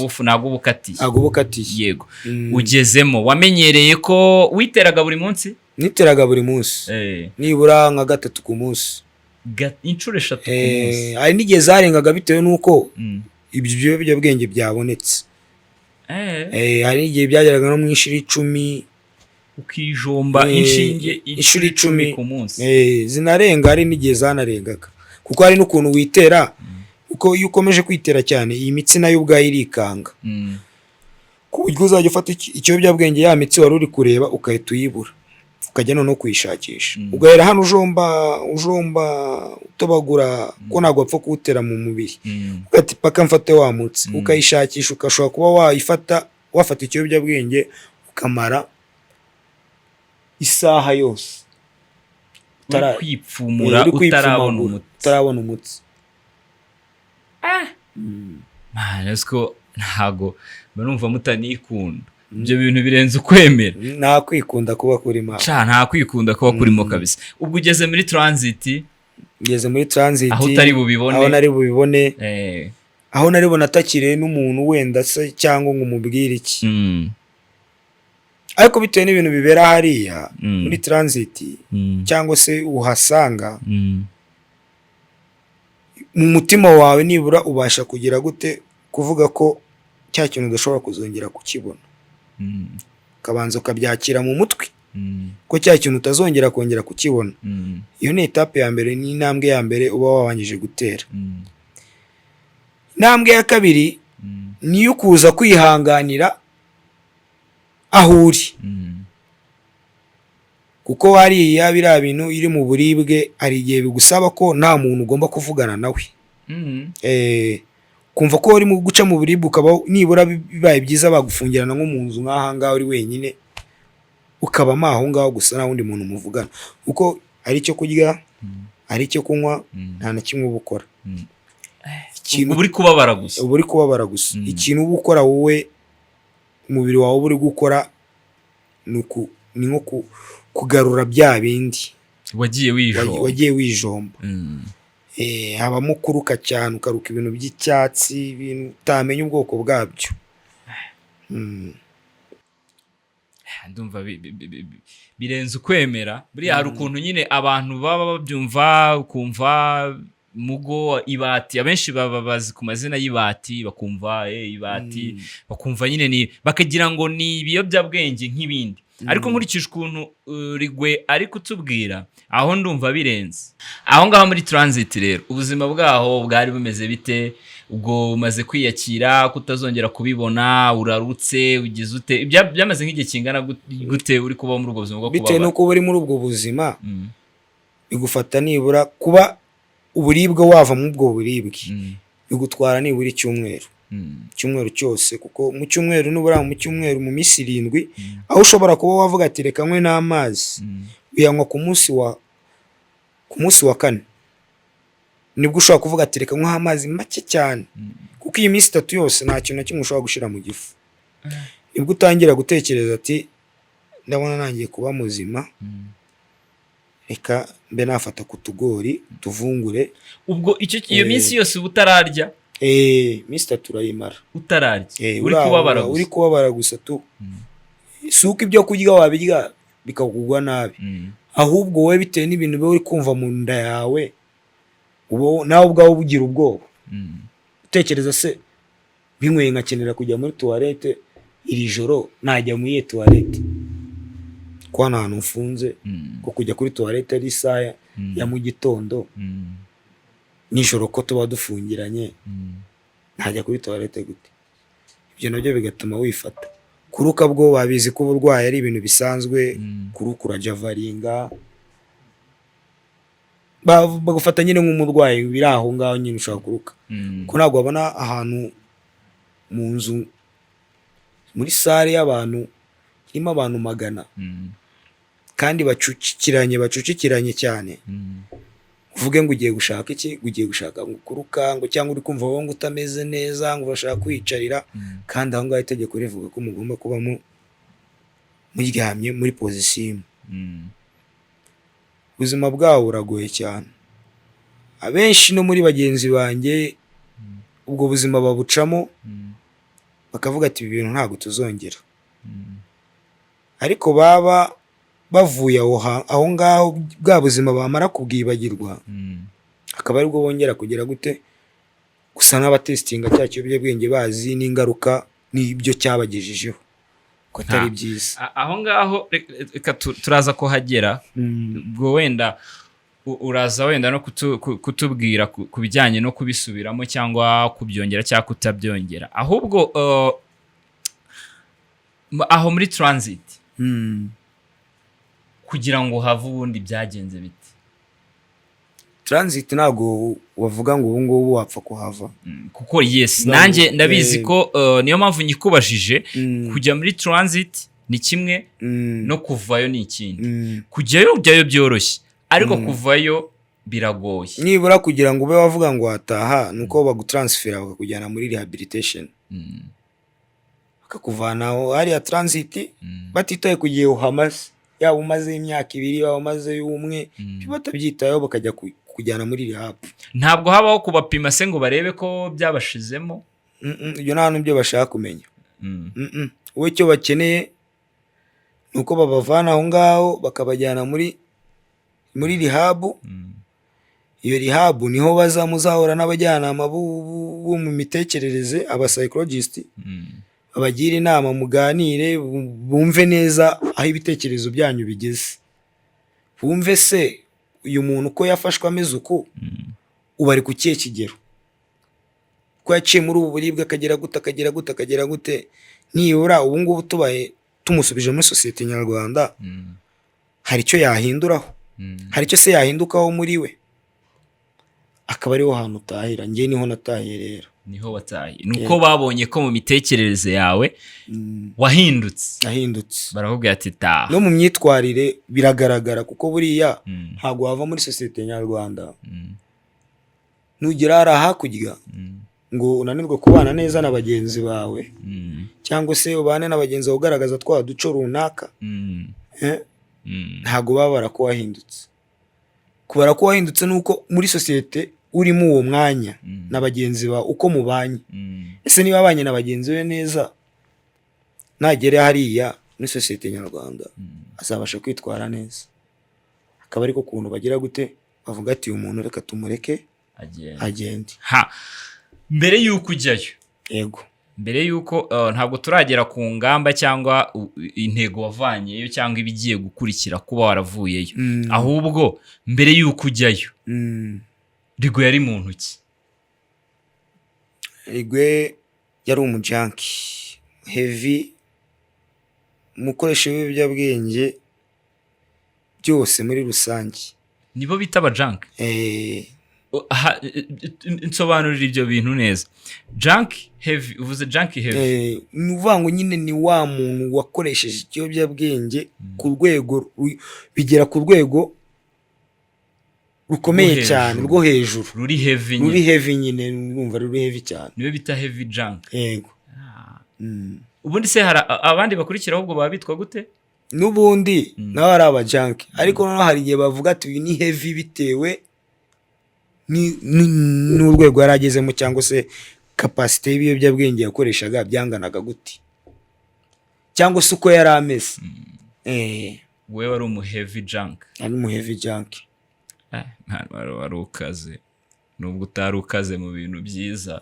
A: uba ukatiye.
B: Ntabwo uba ukatiye.
A: Yego. Ugezemo, wamenyereye ko witeraga buri munsi?
B: Niteraga buri munsi, nibura nka gatatu ku munsi.
A: Inshuro 3 ku munsi?
B: Hari n'igihe zarengaga bitewe n'uko ibyo biyobyabwenge byabonetse. Hari n'igihe byageraga no mu inshuro 10.
A: Ukijomba inshinge
B: inshuro 10.
A: Ku munsi?
B: Zinarenga, hari n'igihe zanarengaga, kuko hari n'ukuntu witera, kuko iyo ukomeje kwitera cyane, iyi mitsi nayo ubwayo irikanga, ku buryo uzajya ufata ikiyobyabwenge, ya mitsi wari uri kureba ugahita uyibura, ukajya noneho kuyishakisha, ugahera hano ujomba, ujomba, utobagura, ko ntabwo wapfa kuwutera mu mubiri, ugati paka mfate wa mutsi. Ukayishakisha, ugashobora kuba wayifata, wafata ikiyobyabwenge ukamara isaha yose
A: uri kwipfumura,
B: uri
A: utarabona
B: kwipfumagura,
A: umuti.
B: Utarabona umutsi.
A: Man, ariko ntago mba numva mutanikunda, ibyo bintu birenze ukwemera.
B: Nta kwikunda kuba kurimo.
A: Ca nta kwikunda kuba kurimo kabisa. Ubwo ugeze muri transit,
B: Ngeze muri transit,
A: aho utari bubibone.
B: Aho nari bubibone, aho nari bunatakire n'umuntu wenda se, cyangwa ngo umubwire iki, ariko bitewe n'ibintu bibera hariya muri transit, cyangwa se uhasanga, mu mutima wawe nibura ubasha kugira gute, kuvuga ko cya kintu udashobora kuzongera kukibona, ukabanza ukabyakira mu mutwe ko cya kintu utazongera kongera kukibona. Iyo ni étape ya mbere, ni intambwe ya mbere uba wabanje gutera. Intambwe ya kabiri niyo kuza kwihanganira aho uri, kuko hariya biriya bintu iri mu buribwe, hari igihe bigusaba ko nta muntu ugomba kuvugana nawe. Kumva ko urimo guca mu buribwe, ukaba nibura bibaye byiza bagufungirana nko mu nzu nk'aha ngaha uri wenyine, ukabamo aho ngaho gusa, nta wundi muntu muvugana, kuko ari icyo kurya, ari icyo kunywa, nta na kimwe uba ukora. Ikintu
A: uba uri kubabara gusa.
B: Uba uri kubabara gusa. Ikintu uba ukora wowe, umubiri wawe uba uri gukora, ni nko kugarura bya bindi
A: wagiye wijomba.
B: Wagiye wijomba. Habamo kuruka cyane, ukaruka ibintu by'icyatsi, ibintu utamenya ubwoko bwabyo.
A: Ndumva birenze ukwemera. Buriya hari ukuntu nyine abantu baba babyumva, ukumva mugo ibati, abenshi baba bazi ku mazina y'ibati, bakumva ibati, bakumva nyine ni bakagira ngo ni ibiyobyabwenge nk'ibindi. Ariko nkurikije ukuntu Rigwe ari kutubwira, aho ndumva birenze. Aho ngaho muri transit rero, ubuzima bwaho bwari bumeze bite? Ubwo umaze kwiyakira kutazongera kubibona, urarutse, ugize ute? Byamaze nk'igihe kingana gute uri kubaho muri ubwo buzima bwo
B: Bitewe
A: kubabara?
B: n'uko uba uri muri ubwo buzima, bigufata nibura kuba uburibwe wava muri ubwo buribwe, bigutwara nibura icyumweru, icyumweru cyose, kuko mu cyumweru nibura, mu cyumweru, mu minsi 7, aho ushobora kuba wavuga ati reka nywe n'amazi, uyanywa ku munsi wa kane, nibwo ushobora kuvuga ati reka nywe amazi make cyane, kuko iyi minsi 3 yose nta kintu na kimwe ushobora gushyira mu gifu. Nibwo utangira gutekereza ati ndabona nangiye kuba muzima, reka mbe nafata ku tugori tuvungure.
A: Ubwo iyo minsi yose uba utararya?
B: Eh, iminsi 3 urayimara
A: utararya, uri
B: uri aho,
A: kubabara
B: uri
A: gusa.
B: Kubabara gusa tu. Si uko ibyo kurya wabirya bikakugwa nabi, ahubwo wowe bitewe n'ibintu uba uri kumva mu nda yawe, uba nawe ubwawe ugira ubwoba, utekereza se binyweye nkakenera kujya muri toilette iri joro, najya muri iyo toilette ko hano hantu mfunze, ko kujya kuri toilette ari isaha ya mu gitondo, nijoro ko tuba dufungiranye, najya kuri toilette gute? Ibyo nabyo bigatuma wifata. Kuruka bwo babizi ko uburwayi ari ibintu bisanzwe. Kuruka urajavaringa, bagufata nyine nk'umurwayi biri aho ngaho nyine ushobora kuruka, ko ntabwo wabona ahantu mu nzu, muri salle y'abantu irimo abantu 100 kandi bacucikiranye, bacucikiranye cyane, uvuge ngo ugiye gushaka iki, ngo ugiye gushaka ngo kuruka, ngo cyangwa uri kumva wowe ngo utameze neza, ngo urashaka kwiyicarira, kandi aho ngaho itegeko rivuga ko mugomba kubamo muryamye muri position imwe. Ubuzima bwabo buragoye cyane. Abenshi no muri bagenzi banjye ubwo buzima babucamo, bakavuga ati ibi bintu ntabwo tuzongera, ariko baba bavuye aho ngaho, bwa buzima bamara kubwibagirwa, akaba aribwo bongera kugira gute, gusa n'abatesitinga cya kiyobyabwenge, bazi n'ingaruka n'ibyo cyabagejejeho ko atari byiza.
A: Aho ngaho reka turaza kuhagera. Ubwo wenda uraza wenda no kutubwira ku bijyanye no kubisubiramo cyangwa kubyongera cyangwa kutabyongera. Ahubwo aho muri transit, kugira ngo have ubundi byagenze bite?
B: Transit ntabwo wavuga ngo ubu ngubu wapfa kuhava.
A: Kuko yes,
B: Ntabwo-
A: nanjye ndabizi ko niyo mpamvu nyikubajije. Kujya muri transit ni kimwe, no kuvayo ni ikindi. Kujyayo ujyayo byoroshye, ariko kuvayo biragoye.
B: Nibura kugira ngo ube wavuga ngo wataha, ni uko bagutaransifera bakakujyana muri rehabilitation, bakakuvana aho hariya transit, batitaye ku gihe uhamaze, yaba umazeyo imyaka 2, yaba umazeyo umwe, batabyitayeho, bakajya kujyana muri rehab.
A: Ntabwo habaho kubapima se ngo barebe ko byabashizemo?
B: Ibyo nta n'ibyo bashaka kumenya. Wowe icyo bakeneye ni uko babavana aho ngaho bakabajyana muri rehab. Iyo rehab niho baza muzahura n'abajyanama bo mu mitekerereze, aba psychologist, babagira inama, muganire, bumve neza aho ibitekerezo byanyu bigeze, bumve se uyu muntu uko yafashwe ameze uku, ubu ari ku kihe kigero, ko yaciye muri ubu buribwe akagera gute, akagera gute, akagera gute, nibura ubu ngubu tubaye tumusubije muri sosiyete nyarwanda, hari icyo yahinduraho, hari icyo se yahindukaho muri we? Akaba ariho hantu utahira. Njye niho natahiye rero.
A: Niho watahiye, ni uko babonye ko mu mitekerereze yawe wahindutse.
B: Nahindutse.
A: Barakubwira ati taha.
B: No mu myitwarire biragaragara, kuko buriya ntabwo wava muri sosiyete nyarwanda, nugera hariya hakurya, ngo unanirwe kubana neza na bagenzi bawe, cyangwa se ubane na bagenzi bawe ugaragaza twa duco runaka, ntabwo baba bara ko wahindutse. Kubara ko wahindutse ni uko muri sosiyete urimo uwo mwanya na bagenzi bawe uko mubanye. Ese niba abanye na bagenzi be neza, nagera hariya muri sosiyete nyarwanda azabasha kwitwara neza? Akaba ariko kuntu bagira gute, bavuga ati uyu muntu reka tumureke
A: agenda.
B: Agende.
A: Ha, mbere y'uko ujyayo,
B: Yego.
A: Mbere y'uko ntabwo turagera ku ngamba cyangwa intego wavanyeyo cyangwa ibigiye gukurikira kuba waravuyeyo, ahubwo mbere y'uko ujyayo, Rigo yari mu ntoki?
B: Rigwe yari umujunkie heavy, umukoresha w'ibiyobyabwenge byose muri rusange.
A: Nibo bita abajunkie?
B: Eh.
A: Nsobanurira ibyo bintu neza. Junkie heavy, uvuze junkie heavy.
B: Ni ukuvuga ngo nyine ni wa muntu wakoresheje ikiyobyabwenge ku rwego bigera ku rwego rukomeye
A: Rwo
B: cyane,
A: hejuru.
B: rwo hejuru.
A: Ruri heavy
B: Ruri
A: nyine.
B: heavy nyine, urumva ruri heavy cyane.
A: Niwe bita heavy junkie?
B: Yego.
A: Ubundi se hari abandi bakurikira, ahubwo baba bitwa gute?
B: N'ubundi nawe ari abajunkie, ariko noneho hari igihe bavuga ati uyu ni heavy bitewe n'urwego yari agezemo cyangwa se capacité y'ibiyobyabwenge yakoreshaga byanganaga gute cyangwa se uko yari ameze.
A: We wari umu heavy junkie?
B: Ari umu heavy junkie.
A: Wari ukaze, nubwo utari ukaze mu bintu byiza.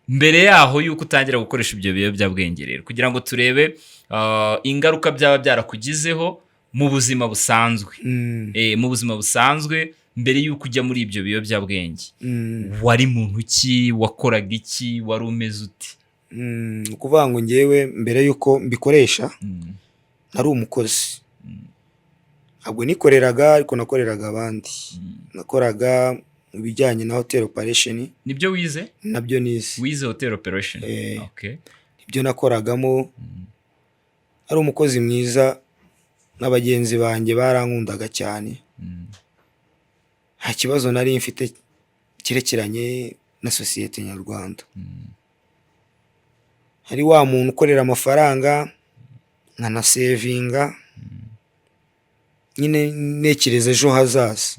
A: Mbere yaho yuko utangira gukoresha ibyo biyobyabwenge rero, kugira ngo turebe ingaruka byaba byarakugizeho mu buzima busanzwe, mu buzima busanzwe mbere y'uko ujya muri ibyo biyobyabwenge, wari muntu ki? Wakoraga iki? Wari umeze ute?
B: Ni ukuvuga ngo ngewe mbere y'uko mbikoresha nari umukozi. Ntabwo nikoreraga, ariko nakoreraga abandi. Nakoraga mu bijyanye na hotel operation.
A: Nibyo wize?
B: Nabyo nize.
A: Wize hotel operation?
B: Eh.
A: Okay.
B: Ibyo nakoragamo, ari umukozi mwiza, na bagenzi banjye barankundaga cyane. Nta kibazo nari mfite cyerekeranye na sosiyete nyarwanda. Hari wa muntu ukorera amafaranga nkanasevinga nyine, ntekereza ejo hazaza.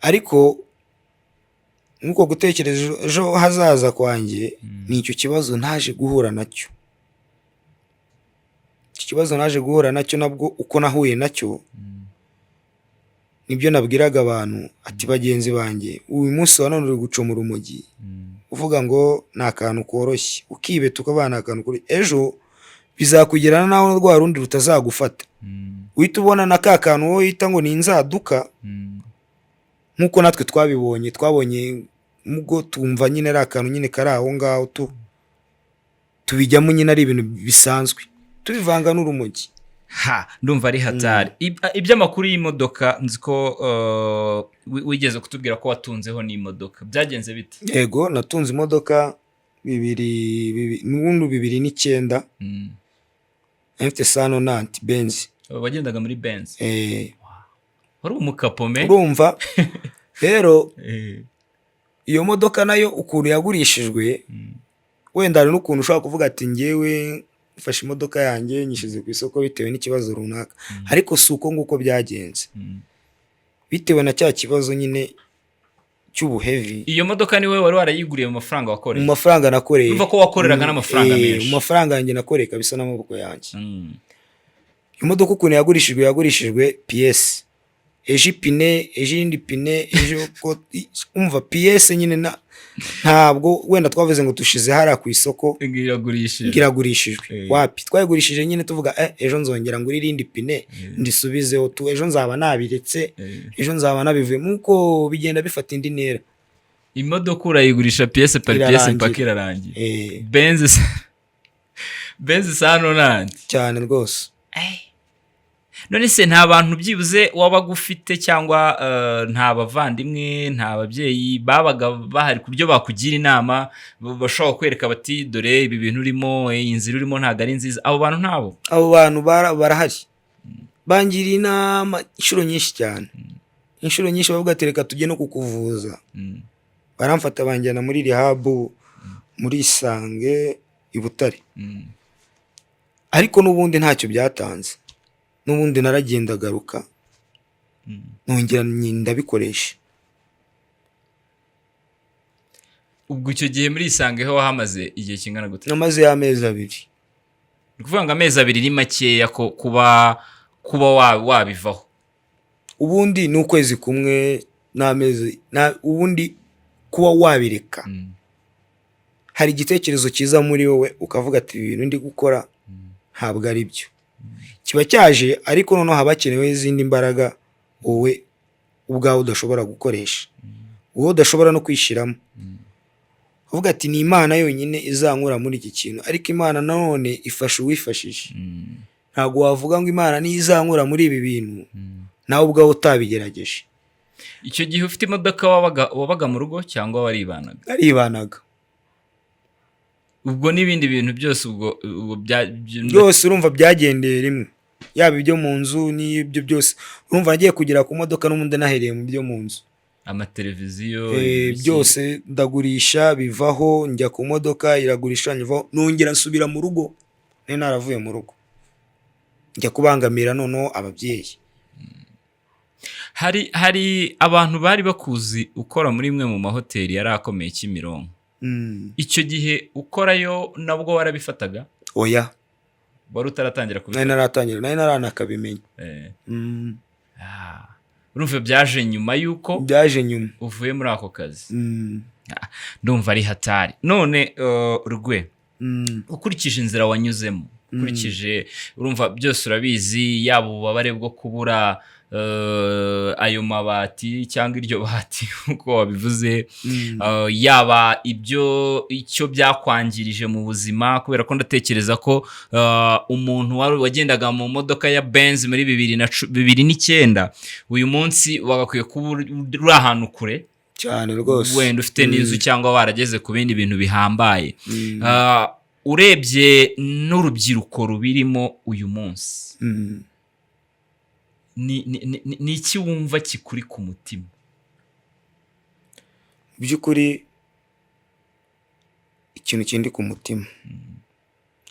B: Ariko nk'uko gutekereza ejo hazaza kwanjye, ni icyo kibazo naje guhura nacyo. Icyo kibazo naje guhura nacyo, nabwo uko nahuye nacyo, nibyo nabwiraga abantu ati: "Bagenzi banjye, uyu munsi wa none uri gucoma urumogi uvuga ngo ni akantu koroshye, ukibeta ukavuga ni akantu koroshye, ejo bizakugerana naho rwa rundi rutazagufata, uhita ubona na ka kantu wowe wita ngo ni inzaduka." Nk'uko natwe twabibonye, twabonye ubwo tumva nyine ari akantu nyine kari aho ngaho, tubijyamo nyine ari ibintu bisanzwe, tubivanga n'urumogi.
A: Ha, ndumva ari hatari. Iby'amakuru y'imodoka, nzi ko wigeze kutubwira ko watunzeho n'imodoka. Byagenze bite?
B: Yego, natunze imodoka bibiri n'ubundi 2009. Nari mfite cent nonante Benz.
A: Wagendaga muri Benz?
B: Eh.
A: Wari umukapome.
B: Urumva rero, iyo modoka nayo ukuntu yagurishijwe, wenda hari n'ukuntu ushobora kuvuga ati ngewe mfashe imodoka yanjye nyishyize ku isoko bitewe n'ikibazo runaka, ariko si uko nguko byagenze. Bitewe na cya kibazo nyine cy'ubuheavy.
A: Iyo modoka niwe wari warayiguriye mu mafaranga
B: Mu
A: wakoreye?
B: mafaranga nakoreye.
A: Urumva ko wakoreraga n'amafaranga menshi.
B: Mu mafaranga yanjye nakoreye kabisa n'amaboko yanjye. Imodoka ukuntu yagurishijwe, yagurishijwe pièce, ejo ipine, ejo irindi pine, ejo umva pièce nyine ntabwo wenda twavuze ngo dushize hariya ku isoko
A: Iragurishije.
B: ngo iragurishijwe. Wapi, twayigurishije nyine tuvuga ejo nzongera ngure irindi pine ndisubizeho tu, ejo nzaba nabiretse, ejo nzaba nabivuyemo, nkuko bigenda bifata indi ntera.
A: Imodoka urayigurisha pièce par pièce.
B: Irarangira.
A: Mpaka irarangira. Benz cent nonante?
B: Cyane rwose.
A: None se nta bantu byibuze wabaga ufite cyangwa nta bavandimwe, nta babyeyi babaga bahari ku buryo bakugira inama, bashobora kwereka bati: "Dore ibi bintu urimo, iyi nzira urimo ntabwo ari nziza"? Abo bantu ntabo?
B: Abo bantu barahari, bangiriye inama inshuro nyinshi cyane, inshuro nyinshi bavuga ati: "Reka tujye no kukuvuza." Baramfata banjyana muri rehab muri Isange i Butare. Ariko n'ubundi ntacyo byatanze, n'ubundi naragenda agaruka, nongera ndabikoresha.
A: Ubwo icyo gihe muri Isange ho wahamaze igihe kingana gute?
B: Namaze y'amezi 2.
A: Ni ukuvuga ngo amezi 2 ni makeya ko kuba wabivaho.
B: Ubundi ni ukwezi kumwe n'amezi ubundi. Kuba wabireka, hari igitekerezo cyiza muri wowe, ukavuga ati: "Ibi bintu ndi gukora ntabwo ari byo." Kiba cyaje, ariko noneho haba hakenewe izindi mbaraga wowe ubwawe udashobora gukoresha, wowe udashobora no kwishyiramo. Uvuga ati: "Ni Imana yonyine izankura muri iki kintu." Ariko Imana nanone ifasha uwifashije. Ntabwo wavuga ngo Imana niyo izankura muri ibi bintu, nawe ubwawe utabigerageje.
A: Icyo gihe ufite imodoka, wabaga mu rugo cyangwa waribanaga?
B: Naribanaga.
A: Ubwo n'ibindi bintu byose ubwo
B: Byose urumva byagendeye rimwe, yaba ibyo mu nzu n'ibyo byose. Urumva nagiye kugera ku modoka n'ubundi nahereye mu byo mu nzu.
A: Amateleviziyo, ibiki.
B: Byose ndagurisha bivaho, njya ku modoka, iragurisha nyivaho, nongera nsubira mu rugo. Nari naravuye mu rugo njya kubangamira noneho ababyeyi.
A: Hari abantu bari bakuzi ukora muri imwe mu mahoteli yari akomeye Kimironko. Icyo gihe ukorayo nabwo warabifataga?
B: Oya.
A: Wari utaratangira
B: Nari
A: kubifata?
B: naratangira, nari naranakabimenya.
A: Ah, urumva byaje nyuma y'uko
B: Byaje nyuma.
A: uvuye muri ako kazi. Ndumva ari hatari. None Rwe, ukurikije inzira wanyuzemo, ukurikije, urumva byose urabizi, yaba ububabare bwo kubura ayo mabati cyangwa iryo bati nk'uko wabivuze, yaba ibyo icyo byakwangirije mu buzima, kubera ko ndatekereza ko umuntu wari wagendaga mu modoka ya Benz muri 2009, uyu munsi wagakwiye kuba uri ahantu kure
B: Cyane rwose.
A: wenda ufite n'inzu cyangwa warageze ku bindi bintu bihambaye. Urebye n'urubyiruko rubirimo uyu munsi, ni iki wumva kikuri ku mutima?
B: Mu by'ukuri, ikintu kindi ku mutima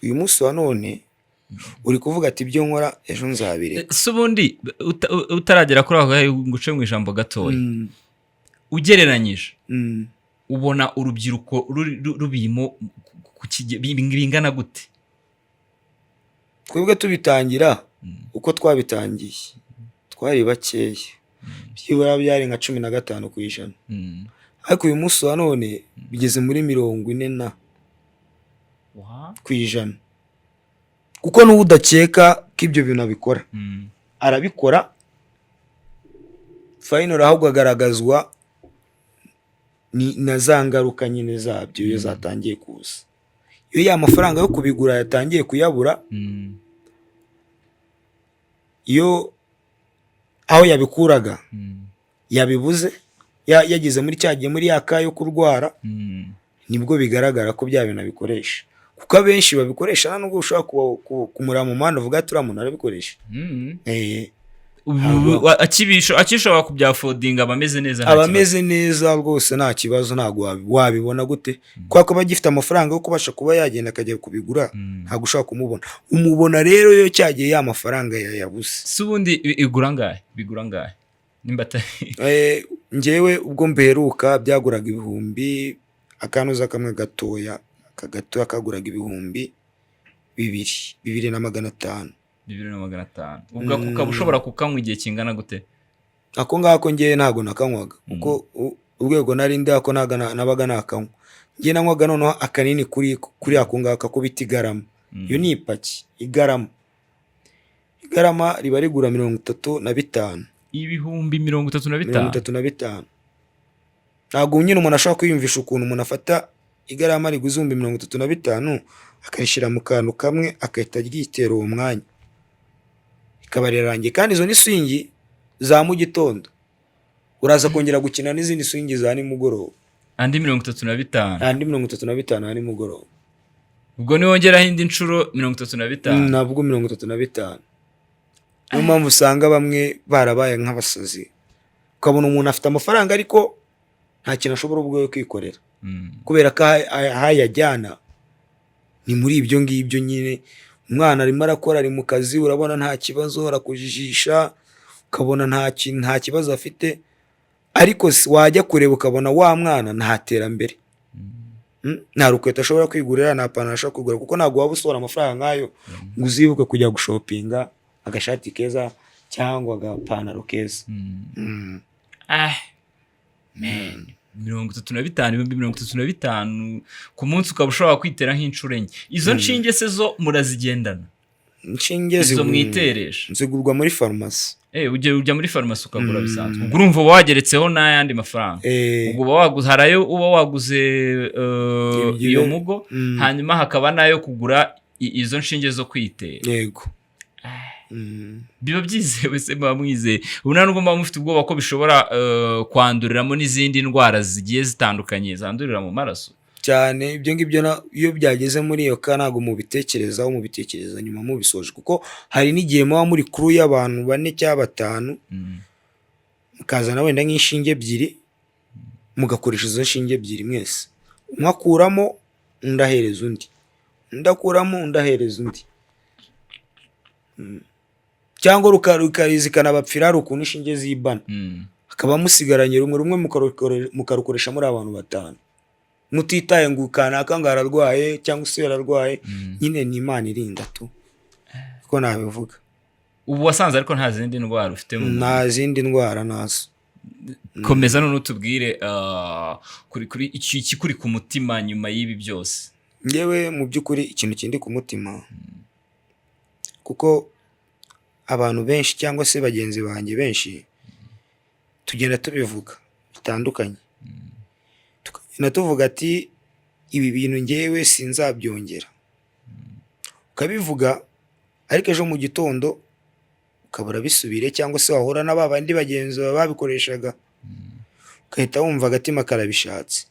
B: uyu munsi wa none, uri kuvuga ati: "Ibyo nkora ejo nzabireka."
A: Si ubundi utaragera kuri aho ngo uce mu ijambo gatoya, ugereranyije, ubona urubyiruko rubirimo bingana gute?
B: Twebwe tubitangira, uko twabitangiye twari bakeya, byibura byari nka 15%. Ariko uyu munsi wa none bigeze muri 40 na ku ijana, kuko n'uwo udakeka ko ibyo bintu abikora, arabikora. Final ahubwo agaragazwa ni na za ngaruka nyine zabyo iyo zatangiye kuza, iyo ya mafaranga yo kubigura yatangiye kuyabura, iyo aho yabikuraga yabibuze, yageze muri cya gihe, muri ya ka yo kurwara, nibwo bigaragara ko bya bintu abikoresha, kuko abenshi babikoresha nta nubwo ushobora kumureba mu muhanda uvuga ati: "Uriya muntu arabikoresha."
A: Akishobora kubyaffordinga, aba ameze neza, nta
B: Aba
A: kibazo.
B: ameze neza rwose, nta kibazo. Ntabwo wabibona gute, kubera ko aba agifite amafaranga yo kubasha kuba yagenda akajya kubigura. Ntabwo ushobora kumubona. Umubona rero iyo cyagiye ya mafaranga yayabuze.
A: Si ubundi igura angahe? Bigura angahe nimba atari
B: Njyewe ubwo mberuka byaguraga ibihumbi, akanuza kamwe gatoya, aka gatoya kaguraga 2000, 2500.
A: 2500. Ubwo ukaba ushobora kukanywa igihe kingana gute?
B: Ako ngako ngewe ntabwo nakanywaga, kuko urwego nari ndi ako ntabwo nabaga nakanywa. Njye nanywaga noneho akanini kuri ako ngako ako bita igarama. Iyo ni ipaki igarama. Igarama riba rigura 35.
A: 35,000?
B: 35. Ntabwo nyine umuntu ashobora kwiyumvisha ukuntu umuntu afata igarama riguze 35,000, akarishyira mu kantu kamwe, agahita aryitera uwo mwanya, rikaba rirarangiye. Kandi izo ni swing za mu gitondo, uraza kongera gukina n'izindi swing za nimugoroba.
A: Andi 35?
B: Andi 35 ya nimugoroba.
A: Ubwo niwongeraho indi nshuro 35?
B: Nabwo 35. Niyo mpamvu usanga bamwe barabaye nk'abasazi, ukabona umuntu afite amafaranga ariko nta kintu ashobora ubwo kwikorera, kubera ko aho ayajyana ni muri ibyo ngibyo nyine. Umwana arimo arakora, ari mu kazi, urabona nta kibazo, arakujijisha, ukabona nta kibazo afite, ariko wajya kureba ukabona wa mwana nta terambere. Nta rukweto ashobora kwigurira, nta pantaro ashobora kwigurira, kuko ntabwo waba usohora amafaranga nk'ayo ngo uzibuke kujya gushopinga agashati keza cyangwa agapantaro keza.
A: Ah, man. 35, 35,000 ku munsi, ukaba ushobora kwitera nk'inshuro enye. Izo nshinge se zo murazigendana?
B: Inshinge
A: Izo mwiteresha?
B: Zigurwa muri farumasi.
A: Ujya muri farumasi ukagura bisanzwe. Ubwo urumva uba wageretseho n'ayandi mafaranga. Ubwo uba waguze, hari ayo uba waguze iyo mugo, hanyuma hakaba n'ayo kugura izo nshinge zo kwitera.
B: Yego.
A: Biba byizewe se? Muba mwizeye? Ubu nta nubwo muba mufite ubwoba ko bishobora kwanduriramo n'izindi ndwara zigiye zitandukanye zandurira mu maraso?
B: Cyane, ibyo ngibyo iyo byageze muri iyo ka ntabwo mubitekerezaho, mubitekereza nyuma mubisoje, kuko hari n'igihe muba muri crew y'abantu bane cyangwa batanu, mukazana wenda nk'inshinge ebyiri, mugakoresha izo nshinge ebyiri mwese. Umwe akuramo, undi ahereza undi, undi akuramo, undi ahereza undi. Cyangwa zikanabapfira. Hari ukuntu inshinge zibana, hakaba musigaranye rumwe rumwe, mukarukoresha muri abantu batanu, mutitaye ngo kanaka ngo ararwaye cyangwa se yararwaye. Nyine ni Imana irinda tu, ko nabivuga.
A: Ubu wasanze ariko nta zindi ndwara ufite mu mubiri?
B: Nta zindi ndwara, nazo.
A: Komeza none utubwire kuri iki ikikuri ku mutima nyuma y'ibi byose.
B: Ngewe mu by'ukuri ikintu kindi ku mutima, kuko abantu benshi cyangwa se bagenzi banjye benshi tugenda tubivuga bitandukanye, tukagenda tuvuga ati: "Ibi bintu ngewe sinzabyongera." Ukabivuga, ariko ejo mu gitondo ukabura bisubire, cyangwa se wahura na ba bandi bagenzi bawe babikoreshaga, ugahita wumva agatima karabishatse.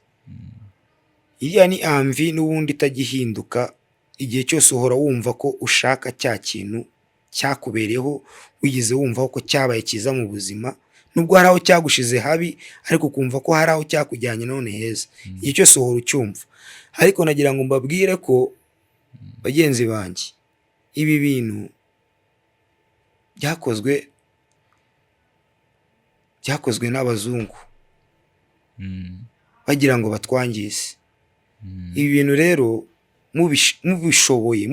B: Iriya ni envie n'ubundi itajya ihinduka. Igihe cyose uhora wumva ko ushaka cya kintu cyakubereyeho, wigeze wumva ko cyabaye cyiza mu buzima, nubwo hari aho cyagushize habi, ariko ukumva ko hari aho cyakujyanye none heza. Igihe cyose uhora ucyumva. Ariko nagira ngo mbabwire ko, bagenzi banjye, ibi bintu byakozwe n'abazungu bagira ngo batwangize. Ibi bintu rero mubishoboye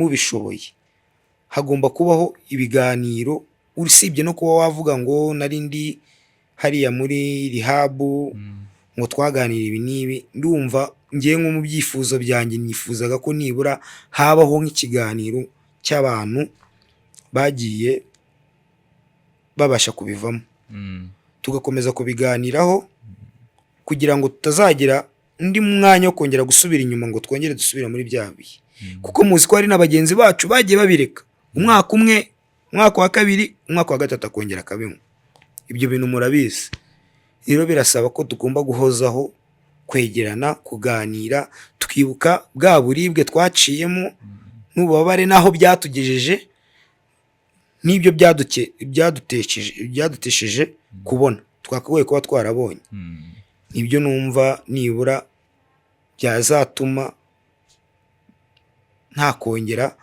B: hagomba kubaho ibiganiro. Usibye no kuba wavuga ngo nari ndi hariya muri rehab, ngo twaganira ibi n'ibi, ndumva ngewe nko mu byifuzo byanjye nifuzaga ko nibura habaho nk'ikiganiro cy'abantu bagiye babasha kubivamo, tugakomeza kubiganiraho kugira ngo tutazagira undi mwanya wo kongera gusubira inyuma, ngo twongere dusubire muri bya bihe, kuko muzi ko hari na bagenzi bacu bagiye babireka umwaka umwe, umwaka wa kabiri, umwaka wa gatatu, akongera akabinywa. Ibyo bintu murabizi. Rero birasaba ko tugomba guhozaho, kwegerana, kuganira, tukibuka bwa buribwe twaciyemo n'ububabare n'aho byatugejeje n'ibyo byadutesheje kubona twakagoye kuba twarabonye. Nibyo numva nibura byazatuma nta kongera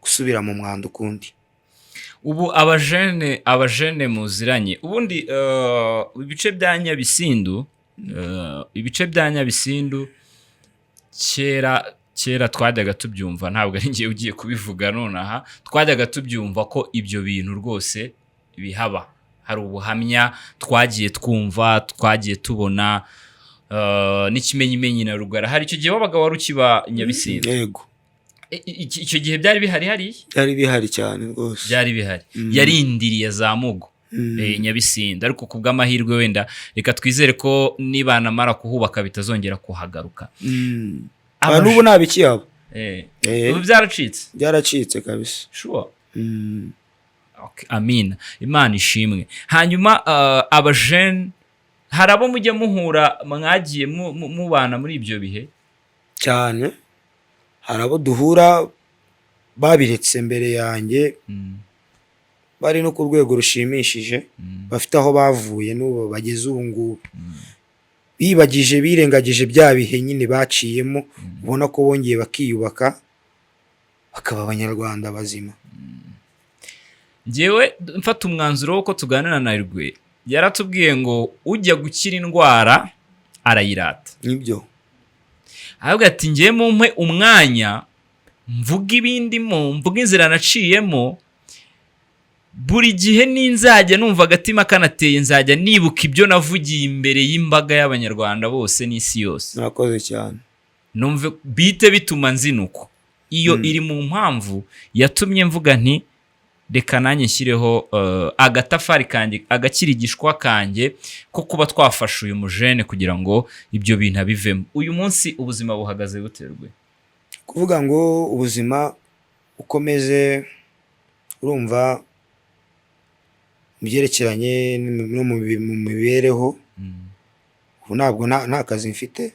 B: gusubira mu mwanda ukundi.
A: Ubu abajene muziranye ubundi, ibice bya Nyabisindu, kera kera twajyaga tubyumva, ntabwo ari ngewe ugiye kubivuga nonaha, twajyaga tubyumva ko ibyo bintu rwose bihaba. Hari ubuhamya twagiye twumva, twagiye tubona, n'ikimenyimenyi na Rugara. Hari icyo gihe wabaga wari ukiba Nyabisindu?
B: Yego.
A: Icyo gihe byari bihari hariya?
B: Byari bihari cyane rwose.
A: Byari bihari, yarindiriye za mugo Nyabisindu. Ariko ku bw'amahirwe wenda reka twizere ko nibanamara kuhubaka bitazongera kuhagaruka.
B: N'ubu nta bikihaba.
A: Ubu byaracitse?
B: Byaracitse kabisa.
A: Sure?
B: Mm.
A: Okay, amina, Imana ishimwe. Hanyuma abajene, hari abo mujya muhura mwagiye mubana muri ibyo bihe?
B: Cyane, hari abo duhura babiretse mbere yanjye, bari no ku rwego rushimishije, bafite aho bavuye n'ubu bageze ubu ngubu, bibagije, birengagije bya bihe nyine baciyemo, ubona ko bongeye bakiyubaka, bakaba Abanyarwanda bazima.
A: Njyewe mfata umwanzuro w'uko tuganira na Rwe, yaratubwiye ngo ujya gukira indwara arayirata.
B: Nibyo.
A: Ahubwo ati: "Ngiye mumpe umwanya mvuga ibindimo, mvuga inzira naciyemo." Buri gihe ninzajya numva agatima kanateye, nzajya nibuka ibyo navugiye imbere y'imbaga y'Abanyarwanda bose n'isi yose.
B: Murakoze cyane.
A: Numve bite bituma nzinukwa. Iyo iri mu mpamvu yatumye mvuga nti: "Reka nanjye nshyireho agatafari kanjye, agakirigishwa kanjye ko kuba twafasha uyu mujene kugira ngo ibyo bintu abivemo." Uyu munsi ubuzima buhagaze buterwe?
B: Kuvuga ngo ubuzima ukomeze, urumva, mu byerekeranye no mu mibereho, ubu ntabwo nta kazi mfite.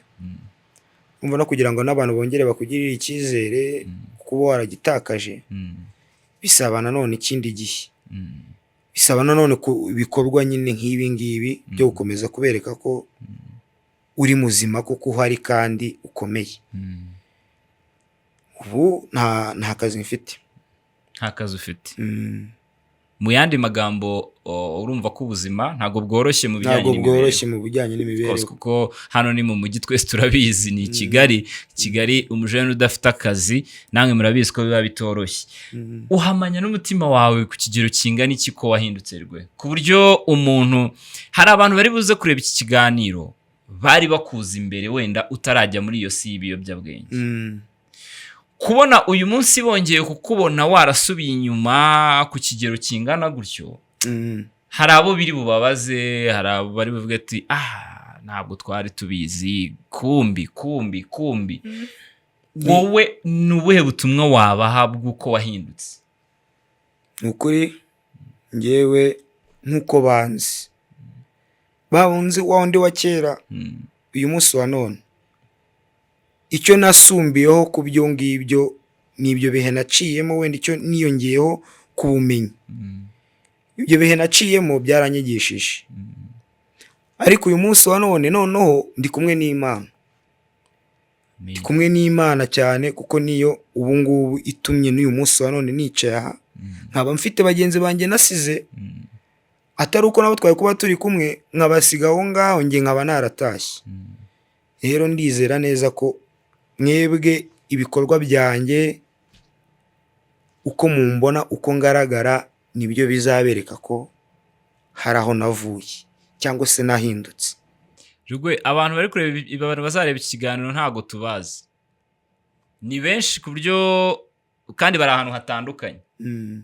B: Umva, no kugira ngo n'abantu bongere bakugirire icyizere, kuba waragitakaje, bisaba nanone ikindi gihe, bisaba nanone ku ibikorwa nyine nk'ibi ngibi byo gukomeza kubereka ko uri muzima, kuko uhari kandi ukomeye. Ubu nta kazi mfite.
A: Nta kazi ufite.
B: Mm.
A: Mu yandi magambo, urumva ko ubuzima ntabwo bworoshye mu bijyanye
B: Ntabwo
A: n'imibereho.
B: bworoshye mu bijyanye n'imibereho.
A: Rwose, kuko hano ni mu mujyi, twese turabizi, ni i Kigali. Kigali, umujene udafite akazi, namwe murabizi ko biba bitoroshye. Uhamanya n'umutima wawe ku kigero kingana iki ko wahindutse rwe, ku buryo umuntu, hari abantu bari buze kureba iki kiganiro bari bakuza imbere wenda utarajya muri iyo si y'ibiyobyabwenge, kubona uyu munsi bongeye kukubona warasubiye inyuma ku kigero kingana gutyo, hari abo biri bubabaze, hari abo bari buvuge ati: "Ah, ntabwo twari tubizi, kumbi kumbi kumbi." Wowe ni ubuhe butumwa wabaha bw'uko wahindutse?
B: Ni ukuri, ngewe nk'uko banzi, babunzi wa wundi wa kera, uyu munsi wa none icyo nasumbiyeho ku byo ngibyo ni ibyo bihe naciyemo, wenda icyo niyongeyeho ku bumenyi. Ibyo bihe naciyemo byaranyigishije, ariko uyu munsi wa none noneho ndi kumwe n'Imana. Ndi kumwe n'Imana cyane, kuko niyo ubu ngubu itumye n'uyu munsi wa none nicaye aha, nkaba mfite bagenzi banjye nasize, atari uko nabo twari kuba turi kumwe, nkabasiga aho ngaho, njye nkaba naratashye. Rero ndizera neza ko mwebwe ibikorwa byanjye, uko mumbona, uko ngaragara, nibyo bizabereka ko hari aho navuye cyangwa se nahindutse.
A: Rugwe, abantu bari kureba abantu bazareba iki kiganiro ntabwo tubazi, ni benshi ku buryo, kandi bari ahantu hatandukanye,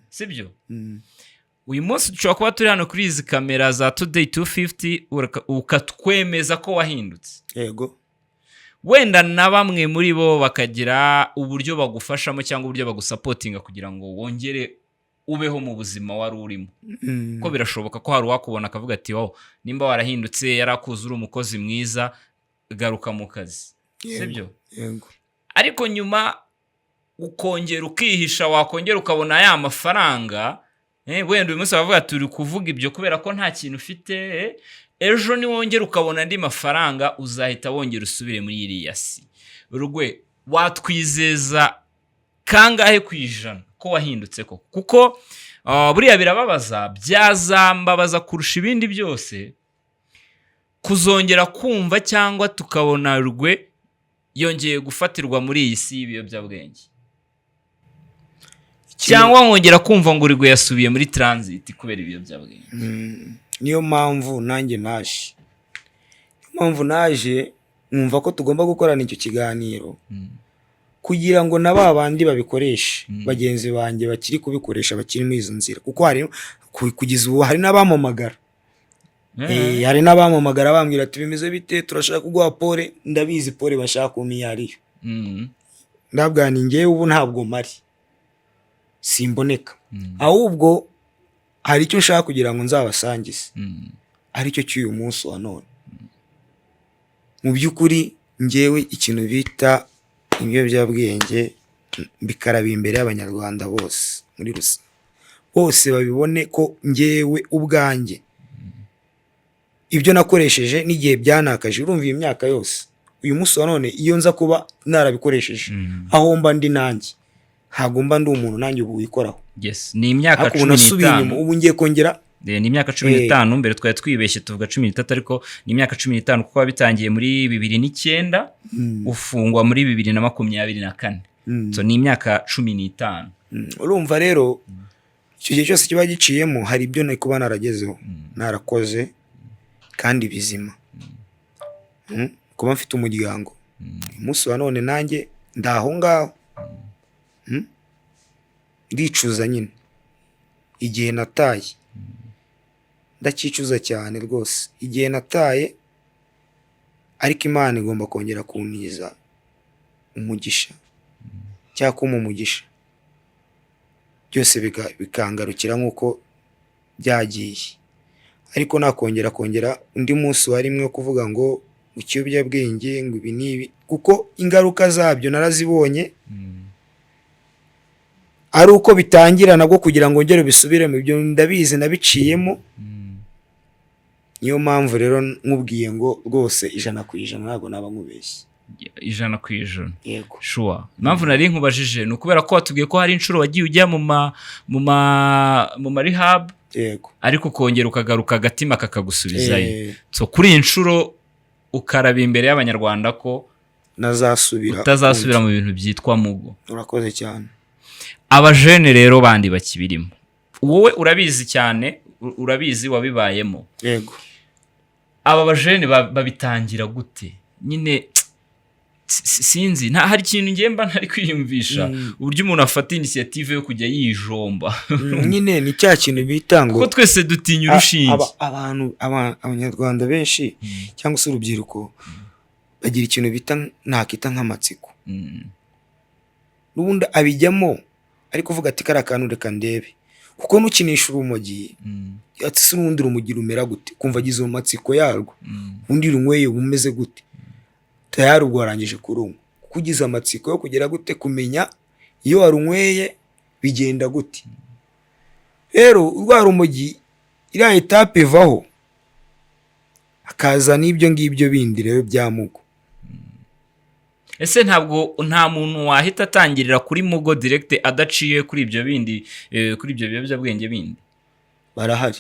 A: sibyo?
B: Mm.
A: Uyu munsi dushobora kuba turi hano kuri izi kamera za Today 250, ukatwemeza ko wahindutse.
B: Yego.
A: Wenda na bamwe muri bo bakagira uburyo bagufashamo cyangwa uburyo bagusupportinga kugira ngo wongere ubeho mu buzima wari urimo, ko birashoboka ko hari uwakubona akavuga ati: "Wow, nimba warahindutse, yari akuzi uri umukozi mwiza, garuka mu kazi." Sibyo?
B: Yego.
A: Ariko nyuma ukongera ukihisha, wakongera ukabona ya mafaranga, wenda uyu munsi bavuga turi kuvuga ibyo kubera ko nta kintu ufite, ejo niwongera ukabona andi mafaranga, uzahita wongera usubire muri iriya si. Rugwe, watwizeza kangahe ku ijana ko wahindutse koko? Kuko buriya birababaza, byazambabaza kurusha ibindi byose kuzongera kumva cyangwa tukabona Rugwe yongeye gufatirwa muri iyi si y'ibiyobyabwenge, cyangwa nkongera kumva ngo Rugwe yasubiye muri transit kubera ibiyobyabwenge.
B: Niyo mpamvu nanjye naje, niyo mpamvu naje nkumva ko tugomba gukorana icyo kiganiro, kugira ngo na ba bandi babikoresha, bagenzi banjye bakiri kubikoresha, bakiri muri izo nzira, kuko hari kugeza ubu hari n'abampamagara. Hari n'abampamagara bambwira ati: "Bimeze bite? Turashaka kuguha pole." Ndabizi pole bashaka kumpa iyo ariyo. Ndabwira ni njyewe ubu ntabwo mpari, simboneka, ahubwo hari icyo nshaka kugira ngo nzabasangize, aricyo cy'uyu munsi wa none. Mu by'ukuri, njyewe ikintu bita ibiyobyabwenge mbikarabiye imbere y'Abanyarwanda bose muri rusange, bose babibone ko njyewe ubwanjye ibyo nakoresheje n'igihe byanakaje, urumva iyi myaka yose, uyu munsi wa none iyo nza kuba narabikoresheje, aho mba ndi nanjye ntabwo mba ndi umuntu nanjye ubu wikoraho.
A: Yes, ni imyaka
B: Ariko ubu
A: cumi
B: nasubiye inyuma,
A: n'itanu
B: ubu ngiye kongera.
A: Ni imyaka cumi n'itanu. Mbere twari twibeshye tuvuga 13, ariko ni imyaka 15, kuko wabitangiye muri 2009, ufungwa muri 2024. So ni imyaka 15.
B: Urumva rero. Icyo gihe cyose kiba giciyemo, hari ibyo nari kuba naragezeho, narakoze kandi bizima. Kuba mfite umuryango uyu munsi wa none, nanjye ndi aho ngaho. Ndicuza nyine igihe nataye, ndacyicuza cyane rwose igihe nataye, ariko Imana igomba kongera kuntiza umugisha cyangwa kumpa umugisha, byose bikangarukira nk'uko byagiye. Ariko nakongera kongera undi munsi wa rimwe wo kuvuga ngo ikiyobyabwenge, ngo ibi n'ibi, kuko ingaruka zabyo narazibonye. Ari uko bitangira nabwo kugira ngo ngere bisubire mu byo, ndabizi, nabiciyemo. Niyo mpamvu rero nkubwiye ngo rwose 100% ntabwo naba nkubeshye.
A: 100%?
B: Yego.
A: Sure. Impamvu nari nkubajije ni ukubera ko watubwiye ko hari inshuro wagiye ujya mu ma rehab, ariko ukongera ukagaruka, agatima kakagusubizayo. So kuri iyi nshuro ukaraba imbere y'Abanyarwanda ko
B: nazasubira
A: utazasubira mu bintu byitwa mugo?
B: Urakoze cyane.
A: Abajene rero bandi bakibirimo, wowe urabizi cyane, urabizi, wabibayemo.
B: Yego.
A: Aba bajene babitangira gute nyine? Sinzi, nta hari ikintu ngiye mba ntari kwiyumvisha, uburyo umuntu afata initiative yo kujya yijomba.
B: Nyine ni cya kintu bita ngo
A: kuko twese dutinya urushinge.
B: Abantu Abanyarwanda benshi cyangwa se urubyiruko bagira ikintu bita, nakita nk'amatsiko. N'ubundi abijyamo ariko uvuga ati: "Kariya kantu reka ndebe," kuko nukinisha urumogi, ati: "Se urundi rumogi rumera gute?" Kumva agize mu matsiko yarwo. Ubundi runyweye uba umeze gute? Tayari ubwo warangije kurunywa kuko ugize amatsiko yo kugera gute, kumenya iyo warunyweye bigenda gute. Rero rwa rumogi, iriya étape ivaho, hakaza n'ibyo ngibyo bindi rero bya mugo.
A: Ese ntabwo nta muntu wahita atangirira kuri mugo direct adaciye kuri ibyo bindi, kuri ibyo biyobyabwenge bindi?
B: Barahari,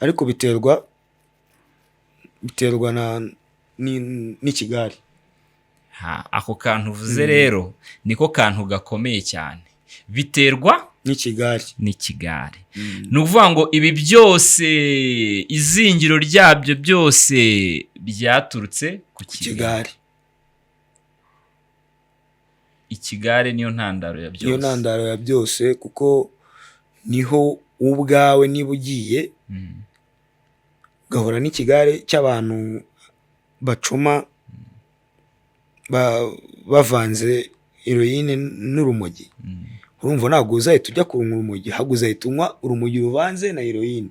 B: ariko biterwa na n'ikigare.
A: Ha, ako kantu uvuze rero niko kantu gakomeye cyane, biterwa
B: n'ikigare.
A: N'ikigare. Ni ukuvuga ngo ibi byose, izingiro ryabyo byose byaturutse ku kigare.
B: Ikigare.
A: Ikigare niyo ntandaro ya byose.
B: Niyo ntandaro ya byose, kuko niho ubwawe niba ugiye ugahura n'ikigare cy'abantu bacuma bavanze heroine n'urumogi, urumva ntabwo uzahita ujya kunywa urumogi, ahubwo uzahita unywa urumogi ruvanze na heroine.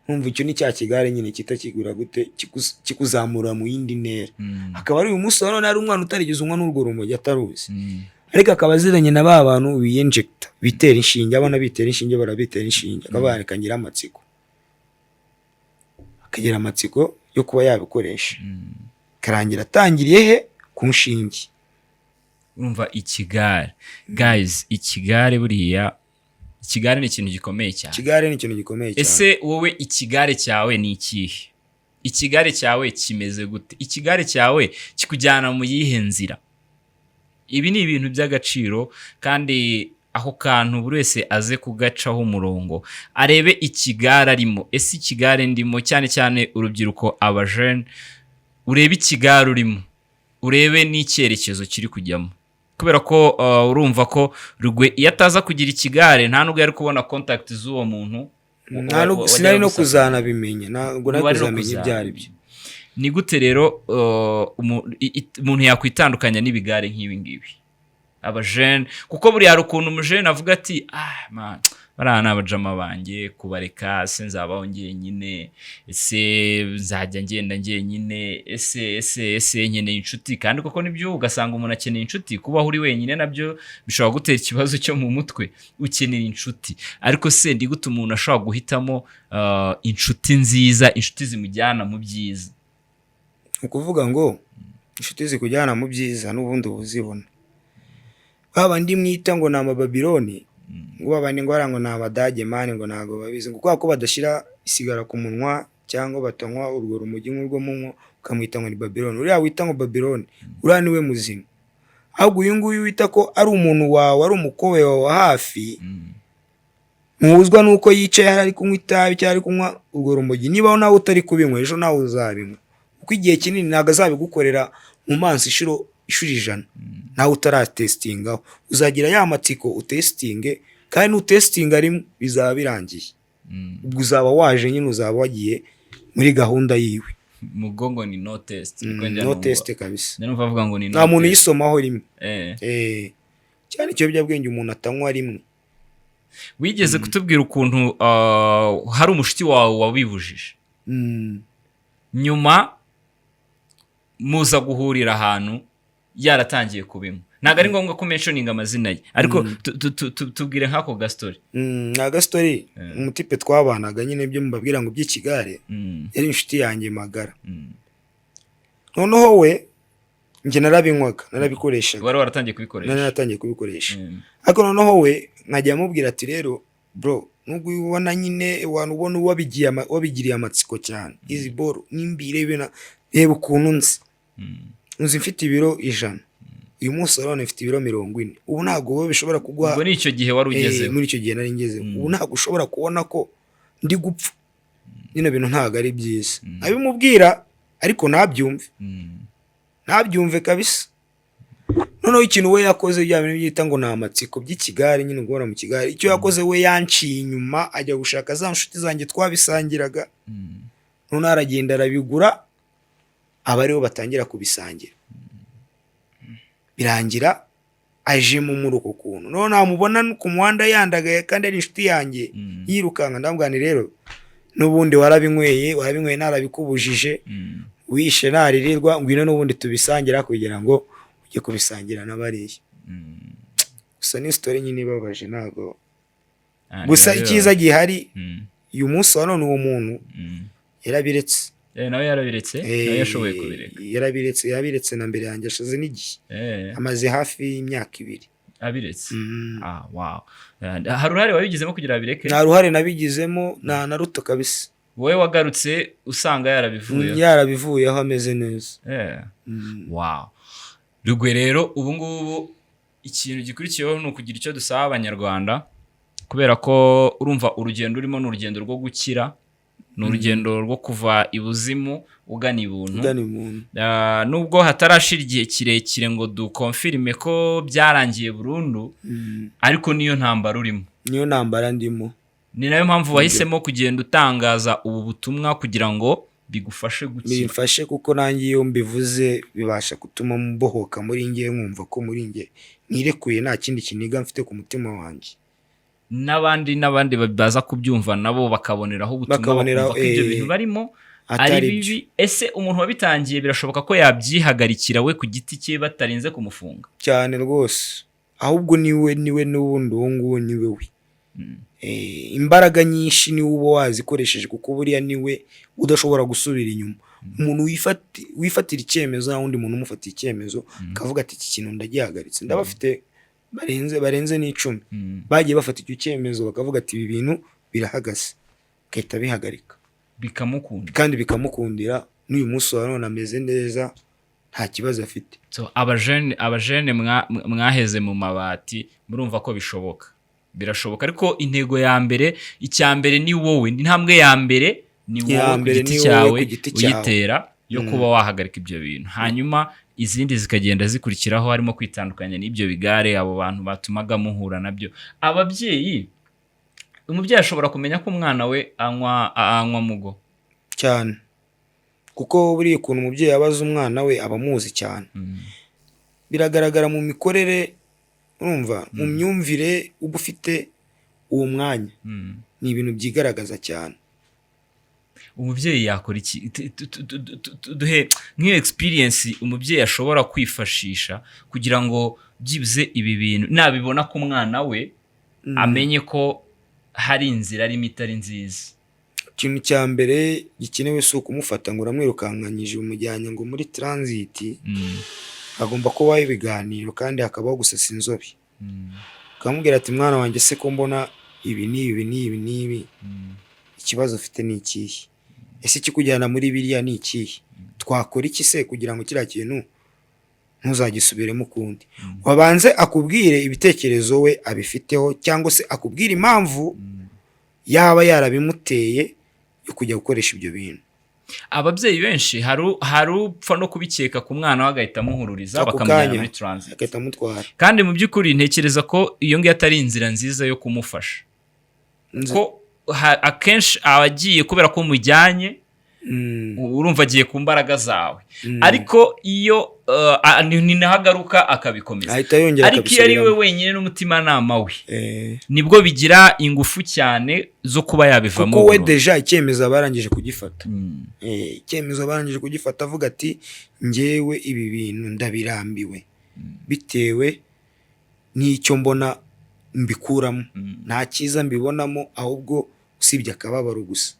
B: Urumva icyo ni cya kigare nyine kita kigura gute, kikuzamura mu yindi ntera. Akaba ari uyu munsi wa none ari umwana utarigeze unywa n'urwo rumogi, ataruzi, ariko akaba aziranye na ba bantu biyinjecta, bitera inshinge. Abana bitera inshinge, barabitera inshinge, akaba yareka ngira amatsiko, akagira amatsiko yo kuba yabikoresha, karangira atangiriye he? Ku nshinge.
A: Urumva ikigare, guys, ikigare, buriya ikigare ni ikintu gikomeye cyane.
B: Ikigare ni ikintu gikomeye cyane.
A: Ese wowe ikigare cyawe ni ikihe? Ikigare cyawe kimeze gute? Ikigare cyawe kikujyana mu yihe nzira? Ibi ni ibintu by'agaciro, kandi ako kantu buri wese aze kugacaho umurongo, arebe ikigare arimo. Ese ikigare ndimo, cyane cyane urubyiruko, abajene, urebe ikigare urimo, urebe n'icyerekezo kiri kujyamo, kubera ko urumva ko Rugwe iyo ataza kugira ikigare, nta nubwo yari kubona contact z'uwo muntu.
B: Nta sinari no kuzanabimenya, ntabwo nari
A: Ntiwari no
B: kuzamenya ibyo ari byo.
A: Ni gute rero umuntu yakwitandukanya n'ibigare nk'ibi ngibi, abajene? Kuko buriya hari ukuntu umujene avuga ati: "Ah man, bariya ni abajama banjye, kubareka se nzabaho njyenyine? Ese nzajya ngenda njyenyine? Ese nkeneye inshuti?" Kandi koko nibyo, ugasanga umuntu akeneye inshuti. Kubaho uri wenyine nabyo bishobora gutera ikibazo cyo mu mutwe, ukenera inshuti. Ariko se ndi gute umuntu ashobora guhitamo inshuti nziza, inshuti zimujyana mu byiza?
B: Ni ukuvuga ngo inshuti zikujyana mu byiza n'ubundi uba uzibona. Ba bandi mwita ngo ni Amababironi, ngo babandi ngo bariya ngo ni Abadage man, ngo ntabwo babizi, ngo kubera ko badashyira isigara ku munwa cyangwa batanywa urwo rumogi nk'urwo munywa, ukamwita ngo ni Babironi. Uriya wita ngo Babironi, uriya niwe muzima. Ahubwo uyu nguyu wita ko ari umuntu wawe, ari umukowe wawe wa hafi. Muhuzwa nuko yicaye hari ari kunywa itabi cyangwa ari kunywa urwo rumogi. Niba nawe utari kubinywa, ejo nawe uzabinywa, kuko igihe kinini ntabwo azabigukorera mu maso inshuro 100 nawe utaratesitingaho. Uzagira ya matsiko utesitinge, kandi nutesitinga rimwe bizaba birangiye. Ubwo uzaba waje nyine, uzaba wagiye muri gahunda yiwe.
A: Mugongo ni no test. Niko njya
B: No
A: numva.
B: test kabisa.
A: Njya numva bavuga ngo ni no
B: Nta muntu
A: test.
B: uyisomaho rimwe. Cyane ikiyobyabwenge umuntu atanywa rimwe.
A: Wigeze kutubwira ukuntu hari umushuti wawe wabibujije, nyuma muza guhurira ahantu yaratangiye kubinywa. Ntabwo ari ngombwa ko mentioninga amazina ye, ariko tubwire nk'ako gastori.
B: Ni agastori. Umutipe twabanaga nyine, ibyo mubabwira ngo by'ikigare, yari inshuti yanjye magara. Noneho we, njye narabinywaga, narabikoreshaga.
A: Wari waratangiye kubikoresha?
B: Nari naratangiye kubikoresha. Ariko noneho we nkajya amubwira ati: "Rero bro, nubwo ubona nyine wantu ubona wabigiriye amatsiko cyane, izi boro nimbirebe na reba ukuntu nzi, nzi mfite ibiro 100, uyu munsi urabona mfite ibiro 40. Ubu ntabwo wowe bishobora kuguha."
A: Ubwo ni icyo gihe wari ugezeho?
B: Muri icyo gihe nari ngezeho. "Ubu ntabwo ushobora kubona ko ndi gupfa? Bino bintu ntabwo ari byiza." Abimubwira ariko ntabyumve. Ntabyumve kabisa. Noneho ikintu we yakoze, bya bintu byita ngo ni amatsiko by'ikigare nyine, guhora mu kigare, icyo yakoze we, yanciye inyuma ajya gushaka za nshuti zanjye twabisangiraga. Noneho aragenda arabigura, aba aribo batangira kubisangira. Birangira ajemo muri uko kuntu. Noneho namubona ku muhanda yandagaye kandi ari inshuti yanjye, yirukanka, ndamubwira nti: "Rero n'ubundi warabinyweye, warabinyweye narabikubujije, wishe naririrwa, ngwino n'ubundi tubisangira kugira ngo ujye kubisangira na bariya." Gusa ni story nyine ibabaje, ntabwo
A: Ah,
B: gusa
A: biba
B: icyiza gihari, uyu munsi wa none uwo muntu yarabiretse.
A: Nawe yarabiretse, nawe yashoboye kubireka?
B: Yarabiretse, yarabiretse na mbere yanjye, ashize n'igihe. Amaze hafi y'imyaka 2.
A: Abiretse?
B: Mm.
A: Ah, wow. Hari uruhare wabigizemo kugira abireke?
B: Nta ruhare nabigizemo, nta na ruto kabisa.
A: Wowe wagarutse usanga yarabivuyeho?
B: Yarabivuyeho, ameze neza.
A: Wow. Rugwe, rero ubu ngubu ikintu gikurikiyeho ni ukugira icyo dusaba Abanyarwanda, kubera ko urumva urugendo urimo ni urugendo rwo gukira, ni urugendo rwo kuva ibuzimu ugana ibuntu.
B: Ugana umuntu.
A: Nubwo hatarashira igihe kirekire ngo dukonfirime ko byarangiye burundu, ariko niyo ntambara urimo.
B: Niyo ntambara ndimo.
A: Ni nayo mpamvu wahisemo kugenda utangaza ubu butumwa kugira ngo bigufashe gukira.
B: Bimfashe, kuko nanjye iyo mbivuze bibasha gutuma mbohoka muri njye, nkumva ko muri njye nirekuye, nta kindi kiniga mfite ku mutima wanjye.
A: N'abandi baza kubyumva nabo bakaboneraho ubutumwa,
B: Bakaboneraho,
A: bakumva ko ibyo bintu barimo ari
B: atari byo.
A: bibi. Ese umuntu wabitangiye birashoboka ko yabyihagarikira we ku giti cye batarinze kumufunga?
B: Cyane rwose. Ahubwo niwe n'ubundi uwo nguwo niwe we. Imbaraga nyinshi niwe uba wazikoresheje, kuko buriya niwe udashobora gusubira inyuma. Umuntu wifatira icyemezo, nta wundi muntu umufatiye icyemezo, akavuga ati: "Iki kintu ndagihagaritse." Ndabafite barenze n'10 bagiye bafata icyo cyemezo, bakavuga ati: "Ibi bintu birahagaze," bagahita bihagarika.
A: Bikamukunda.
B: Kandi bikamukundira. N'uyu munsi wa none ameze neza, nta kibazo afite.
A: So, abajene mwaheze mu mabati, murumva ko bishoboka, birashoboka. Ariko intego ya mbere, icya mbere ni wowe, intambwe ya mbere ni
B: Iya
A: wowe ku
B: mbere
A: giti
B: ni wowe
A: cyawe
B: ku giti cyawe.
A: uyitera yo kuba wahagarika ibyo bintu, hanyuma izindi zikagenda zikurikiraho, harimo kwitandukanya n'ibyo bigare, abo bantu batumaga muhura nabyo. Ababyeyi, umubyeyi ashobora kumenya ko umwana we anywa mugo?
B: Cyane, kuko buriya ukuntu umubyeyi aba azi umwana we, aba amuzi cyane. Biragaragara mu mikorere, urumva, mu myumvire uba ufite uwo mwanya. Ni ibintu byigaragaza cyane.
A: Umubyeyi yakora iki? Duhe nk'iyo experience umubyeyi ashobora kwifashisha kugira ngo byibuze ibi bintu nabibona ko umwana we, amenye ko hari inzira arimo itari nziza.
B: Ikintu cya mbere gikenewe si ukumufata ngo uramwirukankanyije, umujyanye ngo muri transit. Hagomba kubaho ibiganiro kandi hakabaho gusasa inzobe, ukamubwira ati: "Mwana wanjye, se ko mbona ibi n'ibi n'ibi n'ibi, ikibazo ufite ni ikihe? Ese ikikujyana muri biriya ni ikihe? Twakora iki se kugira ngo kiriya kintu ntuzagisubiremo ukundi?" Wabanze akubwire ibitekerezo we abifiteho, cyangwa se akubwire impamvu. yaba yarabimuteye yo kujya gukoresha ibyo bintu.
A: Ababyeyi benshi hari upfa no kubikeka ku mwana we, agahita amuhururiza,
B: Ako
A: bakamujyana
B: kanya.
A: muri transit,
B: agahita amutwara.
A: Kandi mu by'ukuri ntekereza ko iyo ngiyo atari inzira nziza yo kumufasha, ko akenshi aba agiye kubera ko mujyanye, urumva agiye ku mbaraga zawe, ariko iyo ni naho agaruka akabikomeza.
B: Ahita yongera
A: Ariko iyo ari we
B: akabisubiramo.
A: wenyine n'umutimanama we, nibwo bigira ingufu cyane zo kuba yabivamo
B: Kuko we
A: burundu.
B: Déjà icyemezo aba yarangije kugifata. Icyemezo aba yarangije kugifata, avuga ati: "Njyewe ibi bintu ndabirambiwe bitewe n'icyo mbona mbikuramo. Nta cyiza mbibonamo, ahubwo usibye akababaro gusa."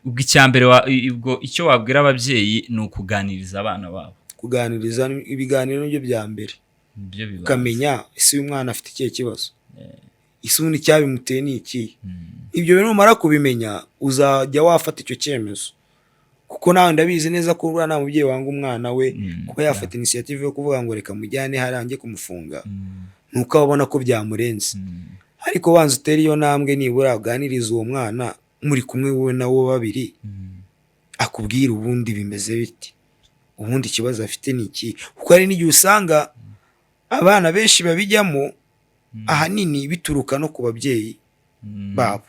A: Ubwo icya mbere ubwo icyo wabwira ababyeyi ni ukuganiriza abana babo.
B: Kuganiriza, ibiganiro nibyo bya mbere.
A: Nibyo bibanza.
B: Ukamenya ese uyu mwana afite ikihe kibazo, ese ubundi icyabimuteye ni ikihe. Ibyo bintu numara kubimenya, uzajya wafata icyo cyemezo, kuko nawe ndabizi neza ko uriya nta mubyeyi wanga umwana we. Kuba yafata initiative yo kuvuga ngo reka mujyane hariya njye kumufunga, ni uko aba abona ko byamurenze. Ariko banza utere iyo ntambwe, nibura uganirize uwo mwana muri kumwe, wowe na wo babiri, akubwira ubundi bimeze biti, ubundi ikibazo afite ni iki. Kuko hari n'igihe usanga abana benshi babijyamo ahanini bituruka no ku babyeyi babo.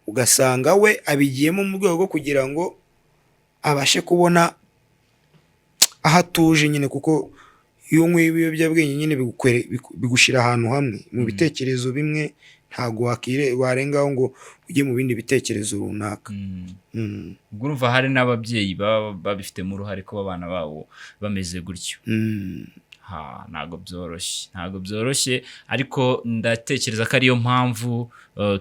B: Ugasanga we abigiyemo mu rwego rwo kugira ngo abashe kubona aho atuje nyine, kuko iyo unyweye ibiyobyabwenge nyine bigushyira ahantu hamwe mu bitekerezo bimwe, ntabwo warengaho ngo ujye mu bindi bitekerezo runaka.
A: Ubwo urumva hari n'ababyeyi baba babifitemo uruhare kuba abana babo bameze gutyo. Ha, ntabwo byoroshye, ntabwo byoroshye, ariko ndatekereza ko ariyo mpamvu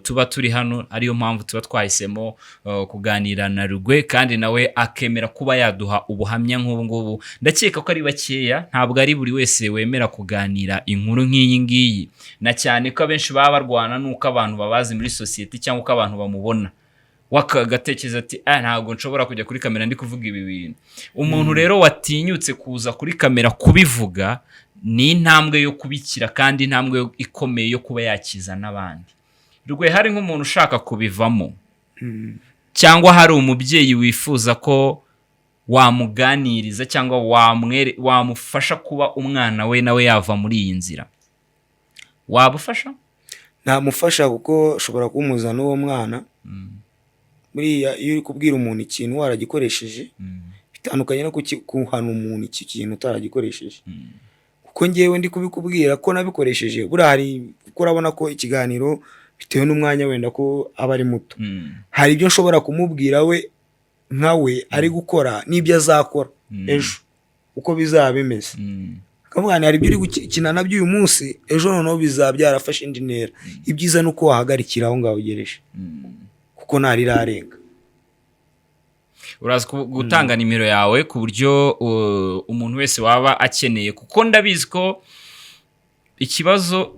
A: tuba turi hano, ariyo mpamvu tuba twahisemo kuganira na Rugwe, kandi nawe akemera kuba yaduha ubuhamya nk'ubu ngubu. Ndakeka ko ari bakeya, ntabwo ari buri wese wemera kuganira inkuru nk'iyi ngiyi, na cyane ko abenshi baba barwana n'uko abantu babazi muri sosiyete cyangwa uko abantu bamubona, wakagatekereza ati: "Ah, ntabwo nshobora kujya kuri kamera ndi kuvuga ibi bintu." Umuntu rero watinyutse kuza kuri kamera kubivuga ni intambwe yo kubikira, kandi intambwe ikomeye yo kuba yakiza n'abandi. Rwe, hari nk'umuntu ushaka kubivamo, cyangwa hari umubyeyi wifuza ko wamuganiriza cyangwa wamufasha kuba umwana we nawe yava muri iyi nzira, wabufasha?
B: Namufasha, kuko ushobora kumuza n'uwo mwana. Buriya iyo uri kubwira umuntu ikintu waragikoresheje, bitandukanye no kuhana umuntu iki kintu utaragikoresheje, kuko ngewe ndi kubikubwira ko nabikoresheje. Buriya hari, kuko urabona ko ikiganiro, bitewe n'umwanya wenda ko aba ari muto, hari ibyo nshobora kumubwira we nka we ari gukora n'ibyo azakora ejo uko bizaba bimeze, akavuga ngo hari ibyo uri gukina nabyo uyu munsi, ejo noneho bizaba byarafashe indi ntera. Ibyiza ni uko wahagarikira aho ngaho ugereje, kuko ntarirarenga.
A: Uraza gutanga nimero yawe ku buryo umuntu wese waba akeneye, kuko ndabizi ko ikibazo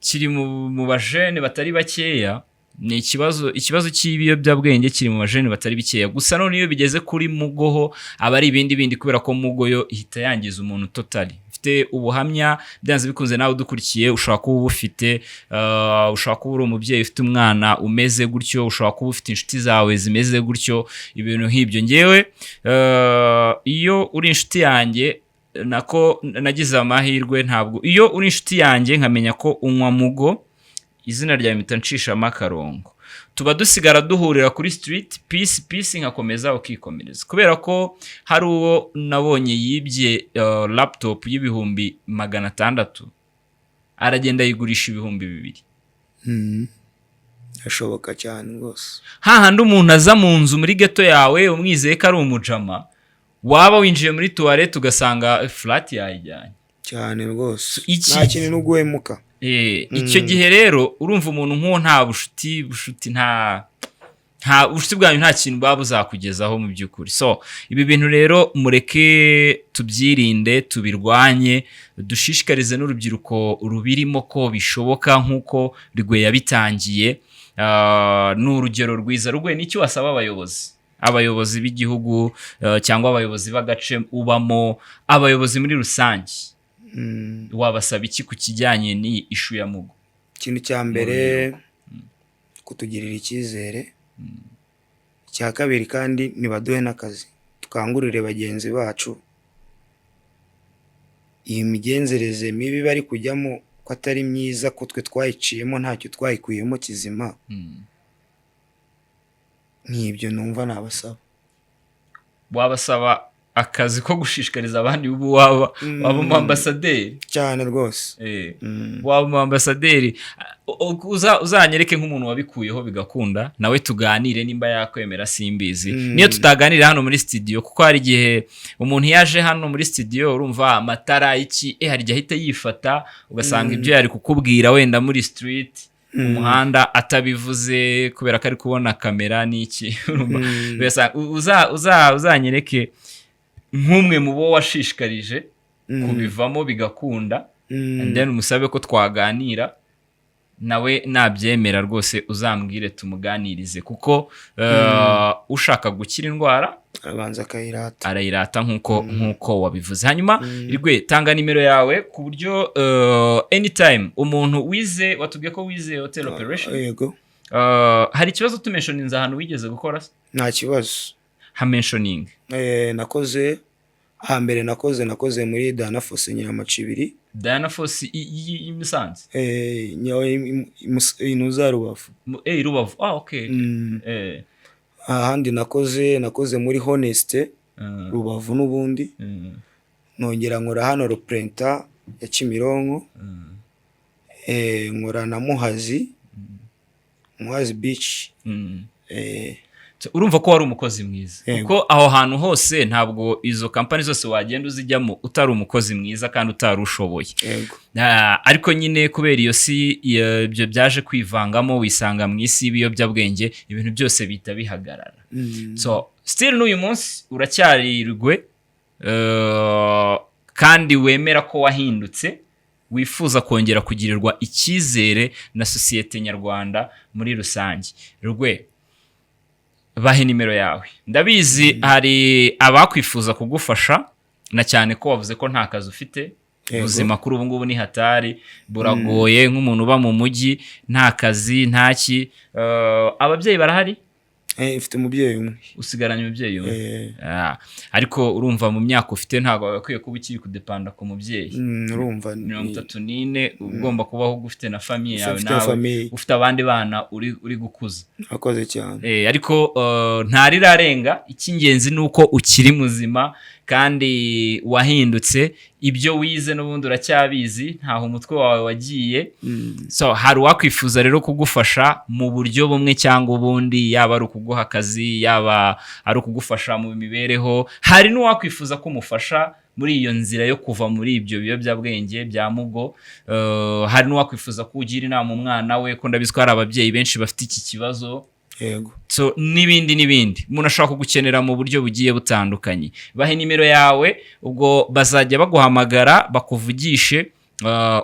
A: kiri mu bajene batari bakeya. Ni ikibazo cy'ibiyobyabwenge kiri mu bajene batari bikeya. Gusa none iyo bigeze kuri mugo ho aba ari ibindi bindi, kubera ko mugo yo ihita yangiza umuntu totally. Mfite ubuhamya, byanze bikunze nawe udukurikiye ushobora kuba ubufite, ushobora kuba uri umubyeyi ufite umwana umeze gutyo, ushobora kuba ufite inshuti zawe zimeze gutyo, ibintu nk'ibyo. Ngewe iyo uri inshuti yanjye, nako nagize amahirwe, ntabwo, iyo uri inshuti yanjye nkamenya ko unywa mugo, izina ryawe mpita nshishamo akarongo, tuba dusigara duhurira kuri street, peace peace, nkakomeza ukikomereza. Kubera ko hari uwo nabonye yibye laptop y'600,000, aragenda ayigurisha 2000.
B: Birashoboka cyane rwose.
A: Hahandi umuntu aza mu nzu muri ghetto yawe umwizeye ko ari umujama, waba winjiye muri toilette ugasanga flat yayijyanye.
B: Cyane rwose. Nta kintu no guhemuka.
A: Icyo gihe rero urumva umuntu nk'uwo nta bushuti, nta bushuti bwanyu, nta kintu buba buzakugezaho mu by'ukuri. So ibi bintu rero mureke tubyirinde, tubirwanye, dushishikarize n'urubyiruko rubirimo ko bishoboka nk'uko Rugwe yabitangiye. Ni urugero rwiza. Rugwe, n'icyo wasaba abayobozi b'igihugu, cyangwa abayobozi b'agace ubamo, abayobozi muri rusange, wabasaba iki ku kijyanye n'iyi issue ya mugo?
B: Ikintu cya mbere Kutugirira icyizere. Icya kabiri kandi, nibaduhe n'akazi, tukangurire bagenzi bacu iyi migenzereze mibi bari kujyamo ko atari myiza, ko twe twayiciyemo ntacyo twayikuyemo kizima. N'ibyo numva nabasaba.
A: Wabasaba akazi ko gushishikariza abandi, ubu waba umu ambasaderi.
B: Cyane rwose.
A: Waba umu ambasaderi. Uzanyereke nk'umuntu wabikuyeho bigakunda, nawe tuganire nimba yakwemera, simbizi. Niyo tutaganira hano muri studio, kuko hari igihe umuntu iyo aje hano muri studio, urumva amatara iki, hari igihe ahita yifata, ugasanga ibyo yari kukubwira wenda muri street, mu muhanda, atabivuze kubera ko ari kubona kamera n'iki, urumva? Ugasanga uzanyereke nk'umwe mu bo washishikarije kubivamo bigakunda, and then umusabe ko twaganira nawe. Nabyemera rwose uzambwire tumuganirize, kuko ushaka gukira indwara
B: arabanza akayirata.
A: Arayirata, nk'uko wabivuze. Hanyuma Irwe, tanga nimero yawe ku buryo anytime umuntu wize, watubwiye ko wize hotel operation.
B: Yego.
A: Hari ikibazo tumentioninze ahantu wigeze gukora se?
B: Nta kibazo.
A: Hamentioning.
B: Nakoze hambere, nakoze muri Diana Fossey Nyiramacibiri.
A: Diana Fossey i Musanze?
B: Nyawe inuza Rubavu.
A: Rubavu, ah okay.
B: Ahandi nakoze muri Honeste Rubavu n'ubundi. Nongera nkora hano Ruprenta ya Kimironko. Nkora na Muhazi Beach.
A: So, urumva ko wari umukozi mwiza.
B: Yego.
A: Kuko aho hantu hose, ntabwo izo kampani zose wagenda uzijyamo utari umukozi mwiza kandi utari ushoboye.
B: Yego.
A: Ah, ariko nyine kubera iyo si ibyo byaje kwivangamo, wisanga mu isi y'ibiyobyabwenge, ibintu byose bihita bihagarara. So still n'uyu munsi uracyarirwe, kandi wemera ko wahindutse, wifuza kongera kugirirwa icyizere na sosiyete nyarwanda muri rusange. Rwe, bahe nimero yawe. Ndabizi hari abakwifuza kugufasha, na cyane ko wavuze ko nta kazi ufite.
B: Yego.
A: Ubuzima kuri ubu ngubu ni hatari, buragoye, nk'umuntu uba mu mujyi nta kazi, ntaki. Ababyeyi barahari?
B: Mfite umubyeyi umwe.
A: Usigaranye umubyeyi umwe?
B: Eh.
A: Ah, ariko urumva mu myaka ufite ntabwo wagakwiye kuba ukiri kudepanda ku mubyeyi.
B: Urumva
A: 34 ugomba kubaho ufite na famille yawe,
B: ufite
A: nawe
B: famille.
A: ufite abandi bana uri gukuza.
B: Akoze cyane.
A: Ariko ntarirarenga. Icy'ingenzi ni uko ukiri muzima kandi wahindutse. Ibyo wize n'ubundi uracyabizi, ntaho umutwe wawe wagiye. So hari uwakwifuza rero kugufasha mu buryo bumwe cyangwa ubundi, yaba ari ukuguha akazi, yaba ari ukugufasha mu mibereho, hari n'uwakwifuza ko umufasha muri iyo nzira yo kuva muri ibyo biyobyabwenge bya mugo. Hari n'uwakwifuza ko ugira inama umwana we, ko ndabizi ko hari ababyeyi benshi bafite iki kibazo.
B: Yego.
A: So n'ibindi n'ibindi, umuntu ashobora kugukenera mu buryo bugiye butandukanye. Bahe nimero yawe, ubwo bazajya baguhamagara bakuvugishe,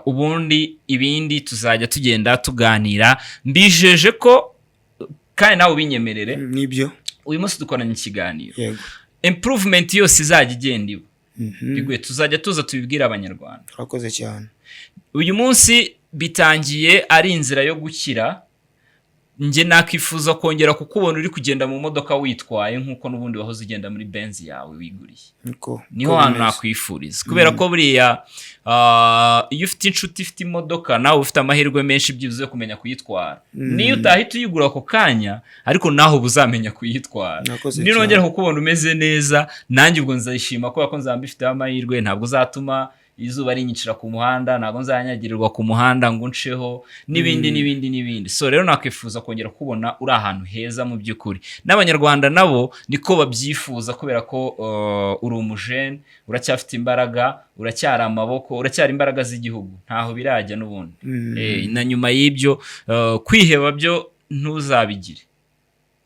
A: ubundi ibindi tuzajya tugenda tuganira. Mbijeje ko, kandi nawe ubinyemerere,
B: Nibyo.
A: uyu munsi dukoranye ikiganiro,
B: Yego.
A: improvement yose izajya igenda iba, biguye tuzajya tuza tubibwire Abanyarwanda.
B: Urakoze cyane.
A: Uyu munsi bitangiye ari inzira yo gukira. Njye nakwifuza kongera kukubona uri kugenda mu modoka witwaye nk'uko n'ubundi wahoze ugenda muri Benz yawe wiguriye.
B: Niko
A: Niho
B: ko
A: hantu
B: bimeze.
A: nakwifuriza, kubera ko buriya iyo ufite inshuti ifite imodoka, nawe ufite amahirwe menshi byibuze yo kumenya kuyitwara. Niyo utahita uyigura ako kanya, ariko nawe uba uzamenya kuyitwara.
B: Nakoze
A: Ninongera
B: cyane.
A: kukubona umeze neza, nanjye ubwo nzayishima kubera ko nzaba mbifiteho amahirwe. Ntabwo uzatuma izuba rinyicira ku muhanda, ntabwo nzanyagirirwa ku muhanda ngo unceho, n'ibindi n'ibindi n'ibindi. So rero nakwifuza kongera kubona uri ahantu heza mu by'ukuri, n'Abanyarwanda nabo niko babyifuza, kubera ko uri umujene, uracyafite imbaraga, uracyari amaboko, uracyari imbaraga z'igihugu, ntaho birajya n'ubundi. Na nyuma y'ibyo, kwiheba byo ntuzabigire,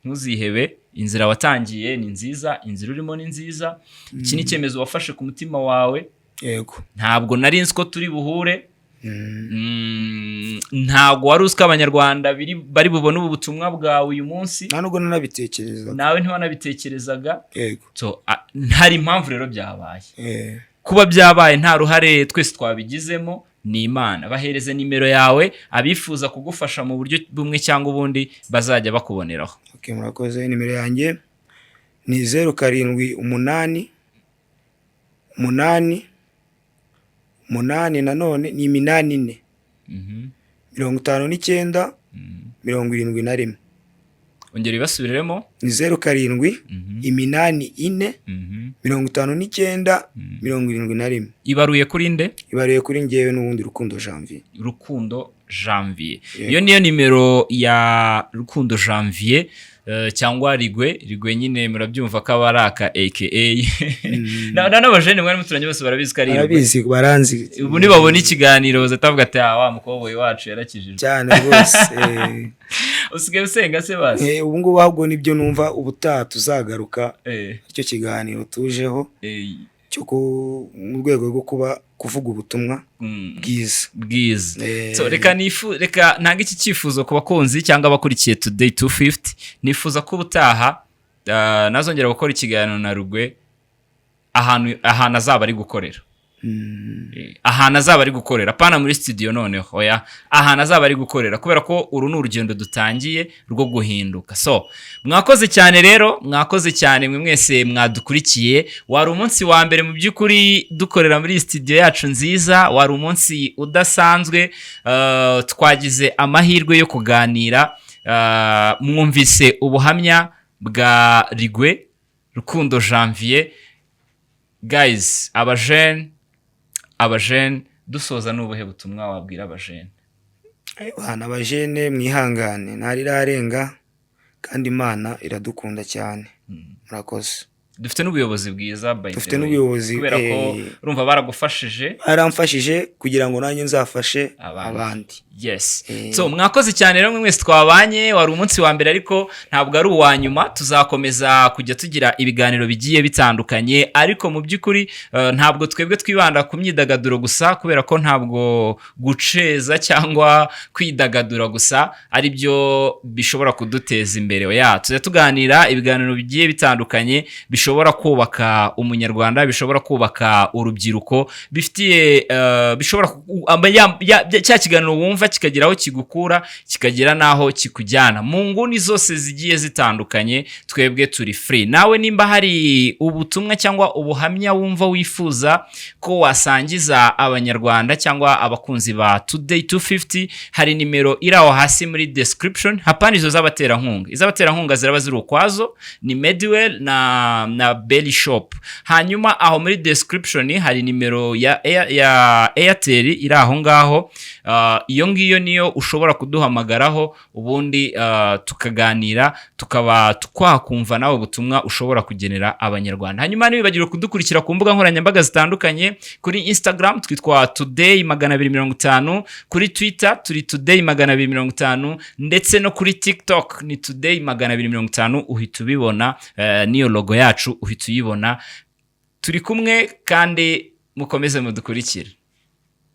A: ntuzihebe. Inzira watangiye ni nziza, inzira urimo ni nziza. Iki ni icyemezo wafashe ku mutima wawe.
B: Yego.
A: Ntabwo nari nzi ko turi buhure. Ntabwo wari uzi ko Abanyarwanda bari bubone ubu butumwa bwawe uyu munsi.
B: Nta nubwo nanabitekerezaga.
A: Nawe ntiwanabitekerezaga.
B: Yego.
A: So, hari impamvu rero byabaye. Kuba byabaye nta ruhare twese twabigizemo. Ni Imana. Bahereze nimero yawe, abifuza kugufasha mu buryo bumwe cyangwa ubundi bazajya bakuboneraho.
B: Okay, murakoze. Nimero yanjye ni 0788 8, nanone ni 84 59 71.
A: Ongera ibasubiriremo.
B: Ni 07 84 59 71.
A: Ibaruye kuri nde?
B: Ibaruye kuri njyewe n'ubundi, Rukundo Janvier.
A: Rukundo Janvier.
B: Yego.
A: Iyo niyo nimero ya Rukundo Janvier, cyangwa Rigwe. Rigwe nyine murabyumva ko aba ari aka aka n'abajene mwari muturanye bose barabizi ko ari Rigwe.
B: Barabizi, baranzi.
A: Ubu nibabona ikiganiro bazatavuga ati: "Ah, wa mukobwa wacu yarakijijwe."
B: Cyane rwose.
A: Usigaye usenga se basi?
B: Ubu ngubu ahubwo nibyo numva ubutaha tuzagaruka, icyo kiganiro tujeho cyo mu rwego rwo kuba kuvuga ubutumwa bwiza.
A: Bwiza. So, reka ntange iki cyifuzo ku bakunzi cyangwa abakurikiye Today 250. Nifuza ko ubutaha nazongera gukora ikiganiro na Rugwe ahantu azaba ari gukorera. Ahantu azaba ari gukorera, apana muri studio noneho, oya, ahantu azaba ari gukorera, kubera ko uru ni urugendo dutangiye rwo guhinduka. So mwakoze cyane rero, mwakoze cyane mwe mwese mwadukurikiye. Wari umunsi wa mbere mu by'ukuri dukorera muri iyi studio yacu nziza, wari umunsi udasanzwe. Twagize amahirwe yo kuganira, mwumvise ubuhamya bwa Rigwe Rukundo Janvier. Guys, abajene, abajene, dusoza, ni ubuhe butumwa wabwira abajene?
B: Bana, abajene, mwihangane, ntarirarenga kandi Imana iradukunda cyane. Murakoze.
A: Dufite n'ubuyobozi bwiza, by the
B: Dufite
A: way.
B: n'ubuyobozi,
A: Kubera ko urumva baragufashije.
B: Baramfashije kugira ngo nanjye nzafashe
A: Abandi.
B: abandi.
A: Yes. So mwakoze cyane rero mwe mwese twabanye. Wari umunsi wa mbere ariko ntabwo ari uwa nyuma. Tuzakomeza kujya tugira ibiganiro bigiye bitandukanye, ariko mu by'ukuri ntabwo twebwe twibanda ku myidagaduro gusa, kubera ko ntabwo guceza cyangwa kwidagadura gusa ari byo bishobora kuduteza imbere. Oya, tujya tuganira ibiganiro bigiye bitandukanye bishobora kubaka umunyarwanda, bishobora kubaka urubyiruko, bifitiye bishobora cya kiganiro wumva kikagira aho kigukura, kikagira n'aho kikujyana mu nguni zose zigiye zitandukanye. Twebwe turi free. Nawe nimba hari ubutumwa cyangwa ubuhamya wumva wifuza ko wasangiza abanyarwanda cyangwa abakunzi ba Today 250, hari nimero iri aho hasi muri description. Hapana izo z'abaterankunga, iz'abaterankunga ziraba ziri ukwazo, ni Mediwell na Belly Shop. Hanyuma aho muri description hari nimero ya Airtel iri aho ngaho. Iyo ngiyo niyo ushobora kuduhamagaraho, ubundi tukaganira, tukaba twakumva nawe ubutumwa ushobora kugenera abanyarwanda. Hanyuma ntiwibagirwe kudukurikira ku mbuga nkoranyambaga zitandukanye. Kuri Instagram twitwa Today 250, kuri Twitter turi Today 250, ndetse no kuri TikTok ni Today 250. Uhita ubibona, n'iyo logo yacu uhita uyibona. Turi kumwe kandi mukomeze mudukurikire.